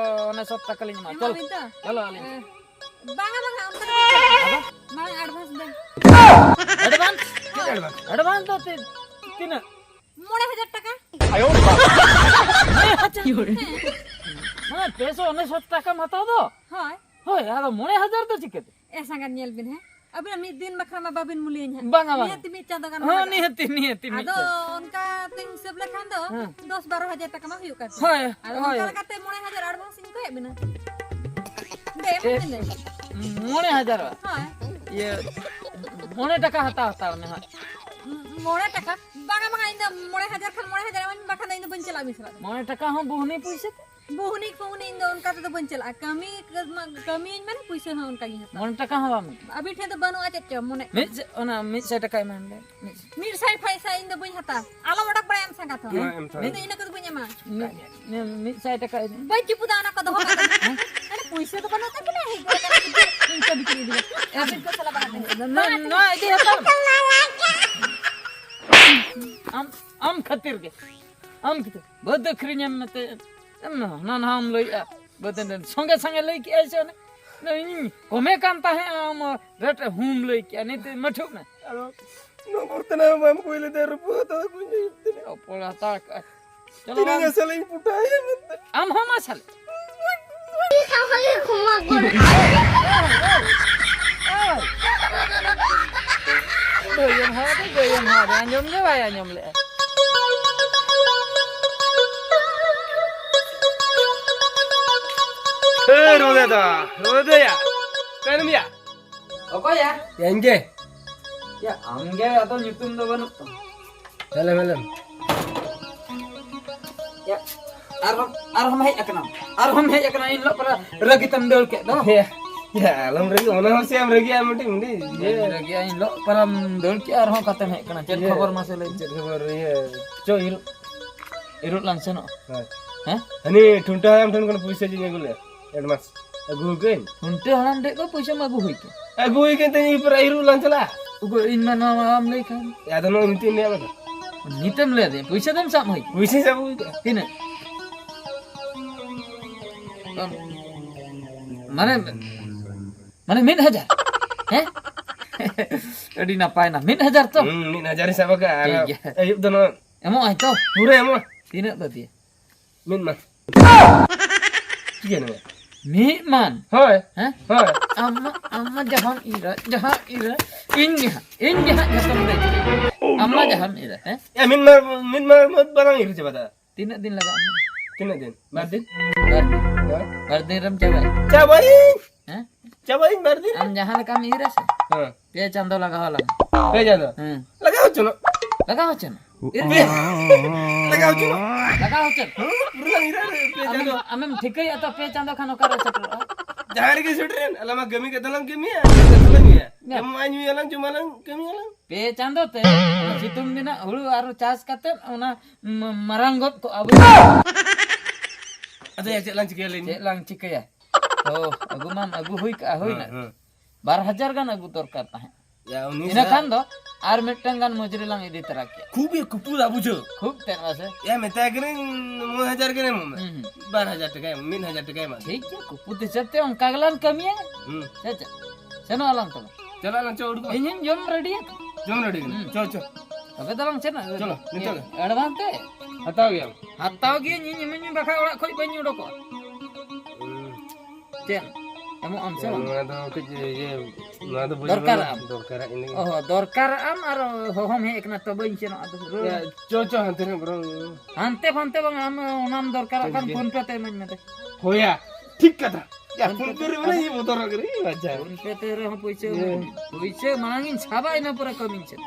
ᱚᱱᱮ ᱥᱚᱛ ᱴᱟᱠᱟ ᱞᱤᱧ ᱮᱢᱚᱜᱼᱟ᱾ ᱮᱢᱚᱜ ᱪᱚᱞᱚ, ᱟᱹᱞᱤᱧ ᱛᱚ? ᱪᱚᱞᱚ ᱟᱹᱞᱤᱧ᱾ ᱮ, ᱵᱟᱝᱟ, ᱵᱟᱝᱟ, ᱚᱱᱠᱟ ᱫᱚ ᱵᱟᱝ᱾ ᱟᱫᱚ? ᱢᱟᱲᱟᱝ advance ᱫᱮ᱾ Advance? ᱪᱮᱫ advance? Advance ᱫᱚ ᱛᱤ-, ᱛᱤᱱᱟᱹᱜ? ᱢᱚᱬᱮ ᱦᱟᱡᱟᱨ ᱴᱟᱠᱟ᱾ ᱢᱚᱬᱮ ᱦᱟᱡᱟᱨ? ᱦᱮᱸ᱾ ᱢᱟᱱᱮ ᱯᱮ ᱥᱚ ᱩᱱᱤᱥᱚᱛ ᱴᱟᱠᱟᱢ ᱦᱟᱛᱟᱣ ᱫᱚ? ᱦᱳᱭ᱾ ᱦᱳᱭ, ᱟᱫᱚ ᱢᱚᱬᱮ ᱦᱟᱡᱟᱨ ᱫᱚ ᱪᱤᱠᱟᱹᱛᱮ? ᱮ ᱥᱟᱸᱜᱟᱛ, ᱧᱮᱞ ᱵᱤᱱ, ᱦᱮᱸ, ᱟᱹᱵᱤᱱᱟᱜ ᱢᱤᱫ ᱫᱤᱱ ᱵᱟᱠᱷᱨᱟ ᱢᱟ ᱵᱟᱵᱤᱱ ᱢᱩᱞᱤᱭᱟᱹᱧ ᱦᱟᱸᱜ᱾ ᱵᱟᱝᱟ, ᱵᱟᱝᱟ᱾ ᱱᱤᱦᱟᱹᱛᱤ ᱢᱤᱫ ᱪᱟᱸᱫᱚ ᱜᱟᱱ ᱦᱚᱸ ᱞᱟᱜᱟᱜᱼᱟ᱾ ᱱᱤᱦᱟᱹᱛᱤ, ᱱᱤᱦᱟᱹᱛᱤ ᱢᱤᱫ ᱟᱫᱚ ᱪᱟᱸᱫᱚ᱾ ᱚᱱᱠᱟ ᱛᱮ ᱦᱤᱥᱟᱹᱵ ᱞᱮᱠᱷᱟᱱ ᱫᱚ ᱦᱮᱸ᱾ ᱫᱚᱥ ᱵᱟᱨᱚ ᱦᱟᱡᱟᱨ ᱴᱟᱠᱟ ᱢᱟ ᱦᱩᱭᱩᱜ ᱠᱟᱱ᱾ ᱦᱳᱭ, ᱟᱫᱚ ᱦᱳᱭ᱾ ᱚᱱᱠᱟ ᱞᱮᱠᱟᱛᱮ ᱢᱚᱬᱮ ᱦᱟᱡᱟᱨ advance ᱤᱧ ᱠᱚᱭᱮᱫ ᱵᱤᱱᱟ᱾ ᱫᱮ, ᱮᱢᱚᱜ ᱮ, ᱵᱤᱱ᱾ ᱢᱚᱬᱮ ᱦᱟᱡᱟᱨ᱾ ᱦᱳᱭ᱾ ᱤᱭᱟᱹ, ᱢᱚᱬᱮ ᱴᱟᱠᱟ ᱦᱟᱛᱟᱣ ᱦᱟᱛᱟᱲ ᱢᱮ ᱦᱟᱸᱜ᱾ ᱢᱚᱬᱮ ᱴᱟᱠᱟ? ᱵᱟᱝᱟ, ᱵᱟᱝᱟ, ᱤᱧ ᱫᱚ ᱢᱚᱬᱮ ᱦᱟᱡᱟᱨ ᱠᱷᱟᱱ ᱢᱚᱬᱮ ᱦᱟᱡᱟᱨ ᱮᱢᱟᱹᱧ, ᱵᱟᱠᱷᱟᱱ ᱫᱚ ᱤᱧ ᱫᱚ ᱵᱟᱹᱧ ᱪᱟᱞᱟᱜᱼᱟ ᱢᱤᱫ ᱥᱟᱞᱟᱜ ᱫᱚ᱾ ᱢᱚᱬᱮ ᱴᱟᱠᱟ ᱦᱚᱸ ᱵᱩᱦᱱᱤ ᱯᱩᱭᱥᱟᱹ ᱛᱮ? ᱵᱩᱦᱱᱤ ᱯᱷᱩᱦᱱᱤ ᱤᱧ ᱫᱚ ᱚᱱᱠᱟ ᱛᱮᱫᱚ ᱵᱟᱹᱧ ᱪᱟᱞᱟᱜᱼᱟ᱾ ᱠᱟᱹᱢᱤ, ᱠᱟᱹᱢᱤᱭᱟᱹᱧ ᱢᱟᱱᱮ ᱯᱩᱭᱥᱟᱹ ᱦᱚᱸ ᱚᱱᱠᱟ ᱜᱤᱧ ᱦᱟᱛᱟᱣᱟ᱾ ᱢᱚᱬᱮ ᱴᱟᱠᱟ ᱦᱚᱸ ᱵᱟᱢ ᱮᱢᱟ? ᱟᱹᱵᱤᱱ ᱴᱷᱮᱱ ᱫᱚ ᱵᱟᱹᱱᱩᱜᱼᱟ ᱪᱮᱫ ᱪᱚ ᱢᱚᱱᱮ? ᱢᱤᱫ ᱥᱮ-, ᱚᱱᱟ ᱢᱤᱫ ᱥᱟᱭ ᱴᱟᱠᱟ ᱮᱢᱟᱭ ᱢᱮ᱾ ᱢᱤᱫ ᱥᱟᱭ ᱯᱷᱟᱭᱥᱟ ᱤᱧ ᱫᱚ ᱵᱟᱹᱧ ᱦᱟᱛᱟᱣᱟ᱾ ᱟᱞᱚ ᱚᱰᱚᱠ ᱵᱟᱲᱟᱭᱟᱢ ᱥᱟᱸᱜᱟᱛ ᱦᱚᱸ᱾ ᱦᱮᱸ, ᱮᱢ ᱛᱟᱞᱟᱝ᱾ ᱤᱧ ᱫᱚ ᱤᱱᱟᱹ ᱠᱚᱫᱚ ᱵᱟᱹᱧ ᱮᱢᱟ᱾ ᱢᱤᱫ, ᱢᱤᱫ ᱥᱟᱭ ᱴᱟᱠᱟ ᱤᱫᱤ᱾ ᱵᱟᱹᱧ ᱪᱩᱯᱩᱫᱟ ᱚᱱᱟ ᱠᱚ ᱫᱚᱦᱚ ᱠᱟᱜ ᱠᱟᱱᱟ᱾ ᱟᱨ ᱯᱩᱭᱥᱟᱹ ᱫᱚ ᱵᱟᱹᱱᱩᱜ ᱛᱟᱵᱤᱱᱟ, ᱦᱮᱡ ᱜᱚᱫ ᱠᱟᱱᱟ ᱠᱤᱱᱛᱩ ᱤᱧ ᱠᱟᱹᱢᱤ ᱠᱤᱱ ᱤᱫᱤ ᱠᱟᱜ᱾ ᱟᱹᱵᱤᱱ ᱠᱚ ᱥᱟᱞᱟᱜ ᱵᱟᱝ ᱟᱹᱵᱤᱱ᱾ ᱱᱚᱣᱟ, ᱱᱚᱣᱟ ᱤᱫᱤ ᱦᱟᱛᱟᱲ ᱢᱮ᱾ ᱟᱢ, ᱟᱢ ᱠᱷᱟᱹᱛᱤᱨ ᱜᱮ᱾ ᱟᱢ ᱠᱷᱟᱹᱛᱤᱨ᱾ ᱵᱟᱹᱫᱽ ᱟᱹᱠᱷᱨᱤᱧ ᱮᱢ ᱢᱮᱛᱮ᱾ ᱮᱢ ᱦᱟᱱᱟ ᱱᱟᱣᱟᱢ ᱞᱟᱹᱭᱮᱜᱼᱟ᱾ ᱵᱟᱹᱫᱽ ᱮᱱ ᱥᱚᱸᱜᱮ ᱥᱚᱸᱜᱮ ᱞᱟᱹᱭ ᱠᱮᱜᱼᱟᱭ ᱥᱮ ᱚᱱᱮ᱾ ᱤᱧ ᱠᱚᱢᱮ ᱠᱟᱱ ᱛᱟᱦᱮᱸᱜᱼᱟ, ᱟᱢ ᱨᱮᱴ ᱦᱩᱢ ᱞᱟᱹᱭ ᱠᱮᱜᱼᱟ᱾ ᱱᱤᱛ ᱢᱟᱹᱴᱷᱩᱜ ᱢᱮ᱾ ᱟᱫᱚ ᱱᱚᱢᱵᱚᱨ ᱛᱮᱱᱟᱜ ᱵᱟᱢ ᱠᱚᱭ ᱞᱮᱫᱟ, ᱨᱩᱯᱟᱹ ᱦᱟᱛᱟᱣ ᱠᱚᱧ ᱞᱟᱹᱭᱮᱫ ᱛᱟᱦᱮᱸ᱾ ᱨᱚᱯᱚᱲ ᱦᱟᱛᱟᱣ ᱠᱟᱜᱼᱟ᱾ ᱪᱚᱞᱚ ᱛᱤᱱᱟᱹᱜ ᱵᱟᱝ᱾ ᱜᱟᱱ ᱥᱟᱞᱮ ᱤᱧ ᱯᱩᱴᱟᱹᱭᱟ ᱢᱮᱱᱛᱮ᱾ ᱟᱢ ᱦᱚᱸ ᱢᱟ ᱥᱟᱞᱮ᱾ ᱜᱟᱹᱭᱮᱢ ᱦᱚᱲ ᱫᱚ ᱜᱟᱹᱭᱮᱢ ᱦᱚᱲ, ᱟᱸᱡᱚᱢ ᱜᱮ ᱵᱟᱭ ᱟᱸᱡᱚᱢ ᱞᱮᱜᱼᱟ᱾ ᱮ ᱨᱚᱫᱮ ᱫᱟ, ᱨᱚᱫᱮ ᱫᱟ ᱭᱟ᱾ ᱚᱠᱟᱭᱮᱱᱟᱢ ᱭᱟ? ᱚᱠᱚᱭᱟ? ᱤᱧ ᱜᱮ᱾ ᱭᱟ, ᱟᱢ ᱜᱮ ᱟᱫᱚ ᱧᱩᱛᱩᱢ ᱫᱚ ᱵᱟᱹᱱᱩᱜ ᱛᱟᱢᱟ᱾ Hello, hello. ᱭᱟ, ᱟᱨᱦᱚᱸ, ᱟᱨᱦᱚᱸᱢ ᱦᱮᱡ ᱟᱠᱟᱱᱟ᱾ ᱟᱨᱦᱚᱸᱢ ᱦᱮᱡ ᱟᱠᱟᱱᱟ, ᱤᱱ ᱦᱤᱞᱳᱜ ᱯᱟᱨᱟ ᱨᱟᱹᱜᱤ ᱛᱮᱢ ᱫᱟᱹᱲ ᱠᱮᱫ ᱫᱚ᱾ ᱭᱟ, ᱭᱟ, ᱟᱞᱚᱢ ᱨᱟᱹᱜᱤ, ᱚᱱᱟ ᱦᱚᱸ ᱥᱮ ᱟᱢ ᱨᱟᱹᱜᱤᱭᱟ ᱢᱤᱫᱴᱤᱡ, ᱢᱤᱫᱴᱤᱡ, ᱤᱭᱟᱹ᱾ ᱨᱟᱹᱜᱤᱭᱟ, ᱤᱱ ᱦᱤᱞᱳᱜ ᱯᱟᱨᱟᱢ ᱫᱟᱹᱲ ᱠᱮᱫᱼᱟ, ᱟᱨᱦᱚᱸ ᱠᱟᱛᱮᱢ ᱦᱮᱡ ᱟᱠᱟᱱᱟ᱾ ᱪᱮᱫ ᱤᱭᱟᱹ, ᱠᱷᱚᱵᱚᱨ ᱢᱟᱥᱮ ᱞᱟᱹᱭ ᱢᱮ? ᱪᱮᱫ ᱠᱷᱚᱵᱚᱨ, ᱤᱭᱟᱹ, ᱪᱚ ᱤᱨᱩ-, ᱤᱨᱩᱜ ᱞᱟᱝ ᱥᱮᱱᱚᱜ᱾ ᱦᱳᱭ᱾ ᱦᱮᱸ? ᱦᱟᱹᱱᱤ ᱴᱷᱩᱱᱴᱟᱹ ᱦᱟᱲᱟᱢ ᱴᱷᱮᱱ ᱠᱷᱚᱱ ᱯᱩᱭᱥᱟᱹ ᱪᱮᱫ ᱤᱧ ᱟᱹᱜᱩ ᱞᱮᱫᱼᱟ, advance᱾ ᱟᱹᱜᱩ ᱟᱹᱠᱟᱹᱧ᱾ ᱴᱷᱩᱱᱴᱟᱹ ᱦᱟᱲᱟᱢ ᱴᱷᱮᱡ ᱠᱷᱚᱱ ᱯᱩᱭᱥᱟᱹᱢ ᱟᱹᱜᱩ ᱦᱩᱭ ᱠᱮᱫ᱾ ᱟᱹᱜᱩ ᱦᱩᱭ ᱠᱮᱫ ᱛᱮ ᱤᱧ ᱯᱩᱨᱟᱹ ᱤᱨᱩᱜ ᱞᱟᱝ ᱪᱟᱞᱟᱜᱼᱟ᱾ ᱩᱠᱩᱨ, ᱤᱧ ᱢᱟ ᱱᱚᱣᱟ ᱢᱟ ᱵᱟᱢ ᱞᱟᱹᱭ ᱠᱷᱟᱱ᱾ ᱟᱫᱚ ᱱᱚᱜᱼᱚᱭ ᱱᱤᱛᱚᱜ ᱤᱧ ᱞᱟᱹᱭᱟᱫ ᱢᱮ ᱫᱚ᱾ ᱱᱤᱛᱮᱢ ᱞᱟᱹᱭ ᱟᱫᱤᱧᱟ, ᱯᱩᱭᱥᱟᱹ ᱫᱚᱢ ᱥᱟᱵ ᱦᱩᱭ ᱠᱮᱫ᱾ ᱯᱩᱭᱥᱟᱹᱧ ᱥᱟᱵ ᱟᱹᱜᱩ ᱠᱮᱫᱼᱟ᱾ ᱛᱤᱱᱟᱹᱜ? ᱢᱟᱱᱮ, ᱢᱟᱱᱮ ᱢᱤᱫ ᱦᱟᱡᱟᱨ? ᱦᱮᱸ? ᱟᱹᱰᱤ ᱱᱟᱯᱟᱭ ᱱᱟ᱾ ᱢᱤᱫ ᱦᱟᱡᱟᱨ ᱛᱚ? ᱦᱩᱸ, ᱢᱤᱫ ᱦᱟᱡᱟᱨ ᱤᱧ ᱥᱟᱵ ᱟᱠᱟᱫᱼᱟ᱾ ᱴᱷᱤᱠ ᱜᱮᱭᱟ᱾ ᱟᱹᱭᱩᱵ ᱫᱚ ᱱᱚᱣᱟ ᱮᱢᱚᱜ ᱟᱭ ᱛᱚ? ᱯᱩᱨᱟᱹ ᱮᱢᱚᱜᱼᱟ᱾ ᱛᱤᱱᱟᱹᱜ ᱵᱟᱹᱫᱤᱭᱟ? ᱢᱤᱫ ᱢᱟᱱ᱾ ᱪᱤᱠᱟᱹᱭᱮᱱᱟ? ᱢᱤᱫ ᱢᱟᱱ? ᱦᱳᱭ᱾ ᱦᱮᱸ? ᱦᱳᱭ᱾ ᱟᱢ ᱢᱟ, ᱟᱢ ᱢᱟ ᱡᱟᱦᱟᱸᱢ ᱤᱨᱟ, ᱡᱟᱦᱟᱸᱢ ᱤᱨᱟ, ᱤᱧ ᱜᱮ ᱦᱟᱸᱜ, ᱤᱧ ᱜᱮ ᱦᱟᱸᱜ ᱡᱚᱛᱚᱢ ᱞᱟᱹᱭ ᱠᱮᱫᱟ᱾ ᱟᱢ ᱢᱟ ᱡᱟᱦᱟᱸᱢ ᱤᱨᱟ, ᱦᱮᱸ? ᱮ, ᱢᱤᱫ ᱢᱟᱱ, ᱢᱤᱫ ᱢᱟᱱ ᱢᱟ ᱵᱟᱞᱟᱝ ᱤᱨ ᱪᱟᱵᱟ ᱫᱟ᱾ ᱛᱤᱱᱟᱹᱜ ᱫᱤᱱ ᱞᱟᱜᱟᱜᱼᱟ? ᱛᱤᱱᱟᱹᱜ ᱫᱤᱱ? ᱵᱟᱨ ᱫᱤᱱ? ᱦᱳᱭ᱾ ᱵᱟᱨ ᱫᱤᱱ ᱨᱮᱢ ᱪᱟᱵᱟᱭᱟ? ᱪᱟᱵᱟᱭᱟᱹᱧ᱾ ᱦᱮᱸ? ᱪᱟᱵᱟᱭᱤᱧ ᱵᱟᱨ ᱫᱤᱱ᱾ ᱟᱢ ᱡᱟᱦᱟᱸ ᱞᱮᱠᱟᱢ ᱤᱨᱟ ᱥᱮ, ᱦᱮᱸ᱾ ᱯᱮ ᱪᱟᱸᱫᱚ ᱞᱟᱜᱟᱣ ᱟᱞᱟᱝ᱾ ᱯᱮ ᱪᱟᱸᱫᱚ? ᱦᱮᱸ᱾ ᱞᱟᱜᱟᱣ ᱦᱚᱪᱚᱱᱚᱜ᱾ ᱞᱟᱜᱟᱣ ᱦᱚᱪᱚᱱᱚᱜ᱾ ᱤᱨ ᱯᱮ᱾ ᱞᱟᱜᱟᱣ ᱦᱚᱪᱚᱱᱚᱜ᱾ ᱞᱟᱜᱟᱣ ᱦᱚᱪᱚᱱᱚᱜ᱾ ᱦᱮᱸ, ᱯᱩᱨᱟᱹ ᱞᱟᱝ ᱤᱨᱟ ᱯᱮ ᱟᱢᱮᱢ, ᱪᱟᱸᱫᱚ᱾ ᱟᱢᱮᱢ ᱴᱷᱤᱠᱟᱹᱭᱮᱫᱼᱟ ᱛᱚ ᱯᱮ ᱪᱟᱸᱫᱚ ᱠᱷᱟᱱ ᱚᱠᱟᱨᱮ ᱥᱮᱴᱮᱨᱚᱜᱼᱟ? ᱡᱟᱦᱟᱸ ᱨᱮᱜᱮ ᱥᱮᱴᱮᱨᱮᱱ, ᱟᱞᱮ ᱢᱟ ᱠᱟᱹᱢᱤ ᱠᱟᱛᱮ ᱞᱟᱝ ᱠᱟᱹᱢᱤᱭᱟ, ᱠᱟᱹᱢᱤᱭᱟ᱾ ᱮᱢᱚᱜᱼᱟ, ᱧᱩᱭᱟᱞᱟᱝ, ᱡᱚᱢᱟᱞᱟᱝ, ᱠᱟᱹᱢᱤᱭᱟᱞᱟᱝ᱾ ᱯᱮ ᱪᱟᱸᱫᱚ ᱛᱮ ᱥᱤᱛᱩᱝ ᱫᱤᱱᱟᱜ ᱦᱩᱲᱩ ᱟᱨ ᱪᱟᱥ ᱠᱟᱛᱮ ᱚᱱᱟ ᱢ-, ᱢᱟᱨᱟᱝ ᱜᱚᱫ ᱠᱚᱜᱼᱟ ᱵᱚ᱾ ᱟᱫᱚ ᱭᱟ, ᱪᱮᱫ ᱞᱟᱝ ᱪᱤᱠᱟᱹᱭᱟ ᱞᱟᱹᱭ ᱢᱮ? ᱪᱮᱫ ᱞᱟᱝ ᱪᱤᱠᱟᱹᱭᱟ? ᱚ, ᱟᱹᱜᱩ ᱢᱟᱢ ᱟᱹᱜᱩ ᱦᱩᱭ ᱠᱟᱜᱼᱟ, ᱦᱩᱭᱱᱟ? ᱦᱮᱸ, ᱦᱮᱸ᱾ ᱵᱟᱨ ᱦᱟᱡᱟᱨ ᱜᱟᱱ ᱟᱹᱜᱩ ᱫᱚᱨᱠᱟᱨ ᱛᱟᱦᱮᱸᱫ᱾ ᱭᱟ, ᱩᱱᱤ ᱤᱱᱟᱹ ᱥᱟ- ᱠᱷᱟᱱ ᱫᱚ ᱟᱨ ᱢᱤᱫᱴᱟᱝ ᱜᱟᱱ ᱢᱚᱡᱩᱨᱤ ᱞᱟᱝ ᱤᱫᱤ ᱛᱚᱨᱟ ᱠᱮᱭᱟ᱾ ᱠᱷᱩᱵ ᱮ ᱠᱩᱯᱩ ᱫᱟ ᱵᱩᱡᱷᱟᱹᱣ᱾ ᱠᱷᱩᱵ ᱛᱮᱫ ᱢᱟᱥᱮ᱾ ᱭᱟ, ᱢᱮᱛᱟᱭ ᱠᱟᱹᱱᱟᱹᱧ ᱢᱚᱬᱮ ᱦᱟᱡᱟᱨ ᱜᱟᱱ ᱮᱢᱚᱜ ᱢᱮ᱾ ᱦᱩᱸ, ᱦᱩᱸ᱾ ᱵᱟᱨ ᱦᱟᱡᱟᱨ ᱴᱟᱠᱟ ᱮᱢ, ᱢᱤᱫ ᱦᱟᱡᱟᱨ ᱴᱟᱠᱟ ᱮᱢᱟ᱾ ᱴᱷᱤᱠ ᱜᱮᱭᱟ, ᱠᱩᱯᱩ ᱦᱤᱥᱟᱹᱵ ᱛᱮ ᱚᱱᱠᱟ ᱜᱮᱞᱟᱝ ᱠᱟᱹᱢᱤᱭᱟ᱾ ᱦᱩᱸ᱾ ᱥᱮ ᱪᱮᱫ? ᱥᱮᱱᱚᱜ ᱟᱞᱟᱝ ᱛᱚᱵᱮ᱾ ᱪᱟᱞᱟᱜ ᱟᱞᱟᱝ, ᱪᱚ, ᱩᱰᱩᱠᱚᱜ ᱢᱮ᱾ ᱤᱧ ᱦᱚᱧ ᱡᱚᱢ ᱨᱮᱰᱤᱭᱟ᱾ ᱡᱚᱢ ᱨᱮᱰᱤ ᱠᱟᱱᱟ᱾ ᱦᱩᱸ᱾ ᱪᱚ, ᱪᱚ᱾ ᱛᱚᱵᱮ ᱫᱚᱞᱟᱝ ᱥᱮᱱᱚᱜ᱾ ᱪᱚᱞᱚ, ᱱᱤᱛᱚᱜ ᱜᱮ᱾ ᱮᱰᱵᱷᱟᱱᱥ ᱛᱮ? ᱦᱟᱛᱟᱣ ᱜᱮᱭᱟᱢ᱾ ᱦᱟᱛᱟᱣ ᱜᱤᱭᱟᱹᱧ, ᱤᱧ ᱤᱢᱟᱹᱧ ᱢᱮ, ᱵᱟᱠᱷᱟᱡ ᱚᱲᱟᱜ ᱠᱷᱚᱡ ᱵᱟᱹᱧ ᱩᱰᱩᱠᱚᱜᱼᱟ᱾ ᱦᱩᱸ᱾ ᱪᱮᱫ? ᱮᱢᱚᱜ ᱟᱢ ᱥᱮ ᱵᱟᱝ? ᱱᱚᱣᱟ ᱫᱚ ᱠᱟᱹᱡ ᱤᱭᱟᱹ, ᱱᱚᱣᱟ ᱫᱚ ᱵᱟᱹᱧ ᱫᱚᱨᱠᱟᱨᱟᱜ ᱮᱢᱟᱢᱟ᱾ ᱟᱢ? ᱫᱚᱨᱠᱟᱨᱟᱜ ᱤᱧ ᱞᱟᱹᱜᱤᱫ᱾ ᱚᱦᱚ, ᱫᱚᱨᱠᱟᱨᱟᱜ ᱟᱢ ᱟᱨ ᱦᱚᱦᱚᱢ ᱦᱮᱡ ᱟᱠᱟᱱᱟ ᱛᱚ ᱵᱟᱹᱧ ᱥᱮᱱᱚᱜᱼᱟ ᱛᱚ᱾ ᱭᱟ, ᱪᱚ, ᱪᱚ, ᱦᱟᱱᱛᱮ ᱨᱮ ᱵᱚᱨᱚᱝ᱾ ᱦᱟᱱᱛᱮ ᱯᱷᱟᱱᱛᱮ ᱵᱟᱝ, ᱟᱢ ᱚᱱᱟᱢ ᱫᱚᱨᱠᱟᱨᱚᱜ ᱠᱷᱟᱱ ᱴᱷᱤᱠ ᱜᱮᱭᱟ᱾ PhonePe ᱛᱮ ᱤᱢᱟᱹᱧ ᱢᱮ ᱫᱮ᱾ ᱦᱳᱭᱟ, ᱴᱷᱤᱠ ᱠᱟᱛᱷᱟ᱾ ᱭᱟ, PhonePe ᱨᱮ ᱢᱮᱱᱟᱜ ᱤᱧ ᱵᱚᱛᱚᱨᱚᱜ ᱠᱟᱹᱱᱟᱹᱧ, ᱟᱪᱪᱷᱟ᱾ PhonePe ᱛᱮ ᱨᱮᱦᱚᱸ ᱯᱩᱭᱥᱟᱹ ᱦᱮᱸ᱾ ᱮᱢᱟᱹᱧ ᱢᱮ᱾ ᱯᱩᱭᱥᱟᱹ ᱢᱟᱲᱟᱝ ᱤᱧ ᱥᱟᱵᱟ, ᱤᱱᱟᱹ ᱯᱚᱨᱮ ᱠᱟᱹᱢᱤᱧ ᱪᱮᱫ᱾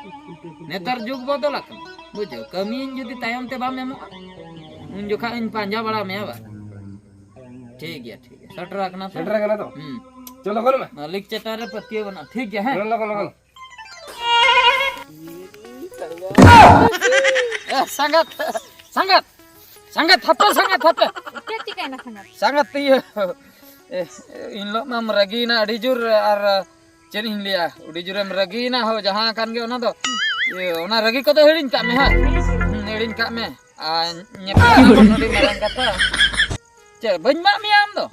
ᱱᱮᱛᱟᱨ ᱡᱩᱜᱽ ᱵᱚᱫᱚᱞ ᱟᱠᱟᱱᱟ, ᱵᱩᱡᱷᱟᱹᱣ᱾ ᱠᱟᱹᱢᱤᱭᱟᱹᱧ ᱡᱩᱫᱤ ᱛᱟᱭᱚᱢ ᱛᱮ ᱵᱟᱢ ᱮᱢᱚᱜᱼᱟ, ᱩᱱ ᱡᱚᱠᱷᱟᱜ ᱤᱧ ᱯᱟᱸᱡᱟ ᱵᱟᱲᱟ ᱢᱮᱭᱟ ᱵᱟ᱾ ᱴᱷᱤᱠ ᱜᱮᱭᱟ, ᱴᱷᱤᱠ ᱜᱮᱭᱟ᱾ ᱥᱮᱴᱮᱨ ᱟᱠᱟᱱᱟ ᱛᱚ? ᱥᱮᱴᱮᱨ ᱟᱠᱟᱱᱟ ᱛᱚ? ᱦᱩᱸ᱾ ᱪᱚᱞᱚ, ᱜᱚᱱ ᱢᱮ᱾ ᱢᱟᱹᱞᱤᱠ ᱪᱮᱛᱟᱱ ᱨᱮ ᱯᱟᱹᱛᱭᱟᱹᱣ ᱵᱟᱹᱱᱩᱜᱼᱟ᱾ ᱴᱷᱤᱠ ᱜᱮᱭᱟ, ᱦᱮᱸ? ᱞᱚᱜᱚᱱ, ᱞᱚᱜᱚᱱ, ᱞᱚᱜᱚᱱ᱾ ᱮ, ᱥᱟᱸᱜᱟᱛ, ᱥᱟᱸᱜᱟᱛ, ᱥᱟᱸᱜᱟᱛ, ᱦᱟᱯᱮ, ᱥᱟᱸᱜᱟᱛ, ᱦᱟᱯᱮ᱾ ᱪᱮᱫ ᱪᱤᱠᱟᱹᱭᱮᱱᱟ ᱥᱟᱸᱜᱟᱛ? ᱥᱟᱸᱜᱟᱛ, ᱤᱭᱟᱹ, ᱮ, ᱤᱱ ᱦᱤᱞᱳᱜ ᱢᱟᱢ ᱨᱟᱹᱜᱤᱭᱮᱱᱟ ᱟᱹᱰᱤ ᱡᱳᱨ, ᱟᱨ ᱪᱮᱫ ᱤᱧ ᱞᱟᱹᱭᱟ, ᱟᱹᱰᱤ ᱡᱳᱨᱮᱢ ᱨᱟᱹᱜᱤᱭᱮᱱᱟ ᱦᱳ, ᱡᱟᱦᱟᱸ ᱠᱟᱱ ᱜᱮ ᱚᱱᱟ ᱫᱚ, ᱤᱭᱟᱹ, ᱚᱱᱟ ᱨᱟᱹᱜᱤ ᱠᱚᱫᱚ ᱦᱤᱲᱤᱧ ᱠᱟᱜ ᱢᱮ, ᱦᱮᱸ? ᱦᱩᱸ, ᱦᱤᱲᱤᱧ ᱠᱟᱜ ᱢᱮ᱾ ᱟᱨ ᱧᱮᱯᱮᱞ ᱟᱵᱚᱱ ᱟᱹᱰᱤ ᱢᱟᱨᱟᱝ ᱠᱟᱛᱷᱟ᱾ ᱪᱮᱫ, ᱵᱟᱹᱧ ᱮᱢᱟᱜ ᱢᱮᱭᱟ ᱟᱢ ᱫᱚ?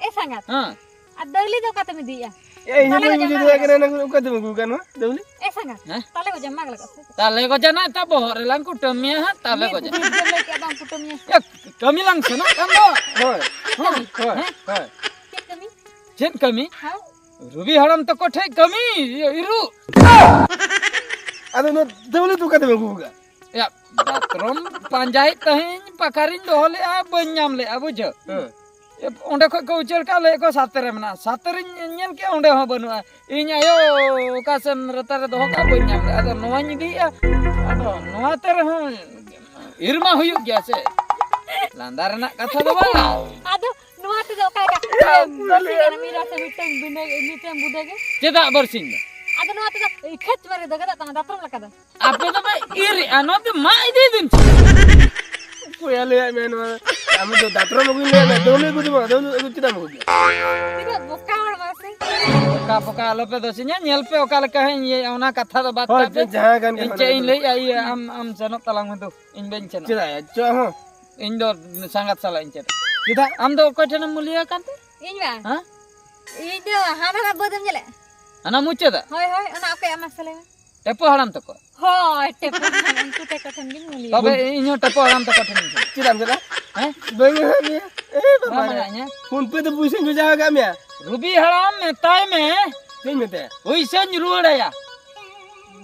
ᱮ ᱥᱟᱸᱜᱟᱛ, ᱦᱮᱸ᱾ ᱟᱨ ᱫᱟᱹᱣᱞᱤ ᱫᱚ ᱚᱠᱟᱛᱮᱢ ᱤᱫᱤᱭᱮᱜᱼᱟ? ᱮ, ᱤᱧ ᱦᱚᱸ ᱛᱟᱦᱞᱮ ᱵᱟᱹᱧ ᱵᱩᱡᱷᱟᱹᱣ ᱫᱟᱲᱮᱭᱟᱜ ᱠᱟᱱᱟ, ᱚᱠᱟ ᱛᱮᱢ ᱟᱹᱜᱩ ᱠᱟᱜ ᱱᱚᱣᱟ ᱫᱟᱹᱣᱞᱤ? ᱮ ᱥᱟᱸᱜᱟᱛ, ᱦᱮᱸ? ᱛᱟᱞᱮ ᱜᱚᱡᱟ ᱢᱟᱜᱽ ᱞᱟᱜᱟᱜ ᱥᱮ? ᱛᱟᱞᱮ ᱜᱚᱡᱟ ᱱᱟ, ᱮᱴᱟᱜ ᱵᱚᱦᱚᱜ ᱨᱮᱞᱟᱝ ᱠᱩᱴᱟᱹᱢ ᱢᱮᱭᱟ ᱦᱟᱸᱜ, ᱛᱟᱞᱮ ᱢᱤᱫ ᱜᱚᱡᱟ᱾ ᱢᱤᱫ ᱫᱚ ᱞᱟᱹᱭ ᱠᱮᱜᱼᱟ ᱵᱟᱝ ᱠᱩᱴᱟᱹᱢ ᱢᱮᱭᱟ᱾ ᱮ, ᱠᱟᱹᱢᱤ ᱞᱟᱝ ᱥᱮᱱᱚᱜ ᱠᱟᱱ ᱫᱚ᱾ ᱦᱳᱭ᱾ ᱦᱳᱭ, ᱦᱳᱭ, ᱦᱮᱸ? ᱦᱳᱭ᱾ ᱪᱮᱫ ᱠᱟᱹᱢᱤ? ᱪᱮᱫ ᱠᱟᱹᱢᱤ? ᱦᱮᱸ? ᱨᱩᱵᱤ ᱦᱟᱲᱟᱢ ᱛᱟᱠᱚ ᱴᱷᱮᱡ ᱠᱟᱹᱢᱤ, ᱤᱭᱟᱹ, ᱤᱨᱩ᱾ ᱟᱫᱚ ᱱᱚᱣᱟ ᱫᱟᱹᱣᱞᱤ ᱫᱚ ᱚᱠᱟ ᱛᱮᱢ ᱟᱹᱜᱩ ᱠᱟᱜᱼᱟ? ᱭᱟ, ᱫᱟᱛᱨᱚᱢ ᱯᱟᱸᱡᱟᱭᱮᱫ ᱛᱟᱦᱮᱸᱧ, ᱯᱟᱠᱟᱨᱤᱧ ᱫᱚᱦᱚ ᱞᱮᱜᱼᱟ, ᱵᱟᱹᱧ ᱧᱟᱢ ᱞᱮᱜᱼᱟ, ᱵᱩᱡᱷᱟᱹᱣ᱾ ᱦᱮᱸ᱾ ᱚᱸᱰᱮ ᱠᱷᱚᱡ ᱠᱚ ᱩᱪᱟᱹᱲ ᱠᱟᱜᱼᱟ, ᱞᱟᱹᱭᱮᱫ ᱠᱚ ᱥᱟᱛᱮ ᱨᱮ ᱢᱮᱱᱟᱜᱼᱟ᱾ ᱥᱟᱛᱮ ᱨᱮᱧ ᱧᱮᱞ ᱠᱮᱜᱼᱟ, ᱚᱸᱰᱮ ᱦᱚᱸ ᱵᱟᱹᱱᱩᱜᱼᱟ᱾ ᱤᱧ ᱟᱭᱳ ᱚᱠᱟ ᱥᱮᱱ ᱨᱮᱛᱟ ᱨᱮ ᱫᱚᱦᱚ ᱠᱟᱜᱼᱟ, ᱵᱟᱹᱧ ᱧᱟᱢ ᱞᱮᱫᱼᱟ᱾ ᱟᱫᱚ ᱱᱚᱣᱟᱧ ᱤᱫᱤᱭᱮᱫᱼᱟ, ᱟᱫᱚ ᱱᱚᱣᱟ ᱛᱮ ᱨᱮᱦᱚᱸ ᱤᱨ ᱢᱟ ᱦᱩᱭᱩᱜ ᱜᱮᱭᱟ ᱥᱮ, ᱞᱟᱸᱫᱟ ᱨᱮᱱᱟᱜ ᱠᱟᱛᱷᱟ ᱫᱚ ᱵᱟᱝ᱾ ᱟᱫᱚ ᱱᱚᱣᱟ ᱛᱮᱫᱚ ᱚᱠᱟ ᱞᱮᱠᱟ? ᱵᱟᱹᱨᱥᱤᱧ ᱟᱨ ᱢᱤᱫ ᱨᱟᱥᱟ ᱢᱤᱫᱴᱟᱝ ᱵᱤᱱᱟᱹ, ᱢᱤᱫᱴᱟᱝ ᱵᱩᱫᱟᱹ ᱜᱮ᱾ ᱪᱮᱫᱟᱜ ᱵᱟᱹᱨᱥᱤᱧ ᱫᱚ? ᱟᱫᱚ ᱱᱚᱣᱟ ᱛᱮᱫᱚ ᱠᱷᱮᱛ ᱵᱟᱨᱮ ᱫᱚ ᱜᱟᱫᱟᱜ ᱛᱟᱢᱟ, ᱫᱟᱛᱨᱚᱢ ᱞᱮᱠᱟ ᱫᱚ᱾ ᱟᱯᱮ ᱫᱚᱯᱮ ᱤᱨ ᱮᱜᱼᱟ, ᱱᱚᱣᱟ ᱫᱚ ᱢᱟᱜ ᱤᱫᱤᱭ ᱵᱤᱱ᱾ ᱚᱠᱚᱭᱟ ᱞᱟᱹᱭᱟᱫ ᱢᱮᱭᱟ ᱱᱚᱣᱟ? ᱟᱢ ᱫᱚ ᱫᱟᱛᱨᱚᱢ ᱟᱹᱜᱩᱧ ᱞᱟᱹᱭᱟᱫ ᱢᱮᱭᱟ, ᱫᱟᱹᱣᱞᱟᱹ ᱟᱹᱜᱩ ᱫᱚ ᱵᱟᱝ, ᱫᱟᱹᱣᱞᱟᱹ ᱟᱹᱜᱩ ᱪᱮᱫᱟᱜ ᱮᱢ ᱟᱹᱜᱩ ᱠᱮᱫᱟ? ᱛᱤᱱᱟᱹᱜ ᱵᱚᱠᱟ ᱦᱚᱲ ᱢᱟᱥᱮ᱾ ᱵᱚᱠᱟ ᱵᱚᱠᱟ ᱟᱞᱚᱯᱮ ᱫᱚᱥᱤᱧᱟ, ᱧᱮᱞ ᱯᱮ ᱚᱠᱟ ᱞᱮᱠᱟ ᱦᱟᱸᱜ ᱤᱧ ᱤᱭᱟᱹᱭᱟ, ᱚᱱᱟ ᱠᱟᱛᱷᱟ ᱫᱚ ᱵᱟᱫ ᱦᱳᱭ, ᱠᱟᱜ ᱯᱮ᱾ ᱡᱟᱦᱟᱸ ᱠᱟᱱ ᱜᱮ ᱤᱧ ᱚᱱᱟ ᱪᱮᱫ ᱤᱧ ᱠᱟᱛᱷᱟ᱾ ᱞᱟᱹᱭᱮᱜᱼᱟ, ᱤᱭᱟᱹ ᱟᱢ, ᱟᱢ ᱥᱮᱱᱚᱜ ᱛᱟᱞᱟᱝ ᱢᱮ ᱫᱩ, ᱤᱧ ᱵᱟᱹᱧ ᱥᱮᱱᱚᱜᱼᱟ᱾ ᱪᱮᱫᱟᱜ ᱭᱟ? ᱪᱚ ᱦᱚᱸ᱾ ᱤᱧ ᱫᱚ ᱥᱟᱸᱜᱟᱛ ᱥᱟᱞᱟᱜ ᱤᱧ ᱪᱟᱞᱟᱜᱼᱟ᱾ ᱪᱮᱫᱟᱜ? ᱟᱢ ᱫᱚ ᱚᱠᱚᱭ ᱴᱷᱮᱱᱮᱢ ᱢᱩᱞᱤᱭᱟᱹ ᱟᱠᱟᱱ ᱛᱮ? ᱤᱧ ᱵᱟ? ᱦᱮᱸ? ᱤᱧ ᱫᱚ ᱦᱟᱱᱟ ᱦᱟᱱᱟ ᱵᱟᱹᱫ ᱮᱢ ᱧᱮᱞᱮᱫ? ᱦᱟᱱᱟ ᱢᱩᱪᱟᱹᱫᱟᱜ? ᱦᱳᱭ, ᱦᱳᱭ, ᱚᱱᱟ ᱚᱠᱚᱭᱟᱜ ᱢᱟᱥᱮ ᱞᱟᱹᱭ ᱢᱮ? ᱴᱮᱯᱚ ᱦᱟᱲᱟᱢ ᱛᱟᱠᱚ᱾ ᱦᱳᱭ, ᱴᱮᱯᱚ ᱦᱟᱲᱟᱢ, ᱩᱱᱠᱩ ᱴᱷᱮᱱ ᱠᱚ ᱴᱷᱮᱱ ᱜᱤᱧ ᱢᱩᱞᱤᱭᱟᱹ᱾ ᱛᱚᱵᱮ ᱤᱧ ᱦᱚᱸ ᱴᱮᱯᱚ ᱦᱟᱲᱟᱢ ᱛᱟᱠᱚ ᱴᱷᱮᱱ ᱜᱤᱧ ᱪᱟᱞᱟᱜᱼᱟ᱾ ᱪᱮᱫᱟᱜ ᱮᱢ ᱪᱟᱞᱟᱜᱼᱟ? ᱦᱮᱸ? ᱵᱟᱹᱧ ᱦᱟᱛᱟᱣ ᱢᱮᱭᱟ᱾ ᱮ ᱵᱟᱵᱟ ᱵᱟᱝ ᱨᱮ᱾ ᱢᱟᱱᱟᱧᱟ᱾ ᱯᱷᱳᱱ ᱯᱮ ᱛᱮ ᱯᱩᱭᱥᱟᱹᱧ ᱵᱷᱮᱡᱟ ᱟᱠᱟᱫ ᱢᱮᱭᱟ᱾ ᱨᱩᱵᱤ ᱦᱟᱲᱟᱢ ᱢᱮᱛᱟᱭ ᱢᱮ᱾ ᱪᱮᱫ ᱤᱧ ᱢᱮᱛᱟᱭᱟ? ᱯᱩᱭᱥᱟᱹᱧ ᱨᱩᱣᱟᱹᱲᱟᱭᱟ᱾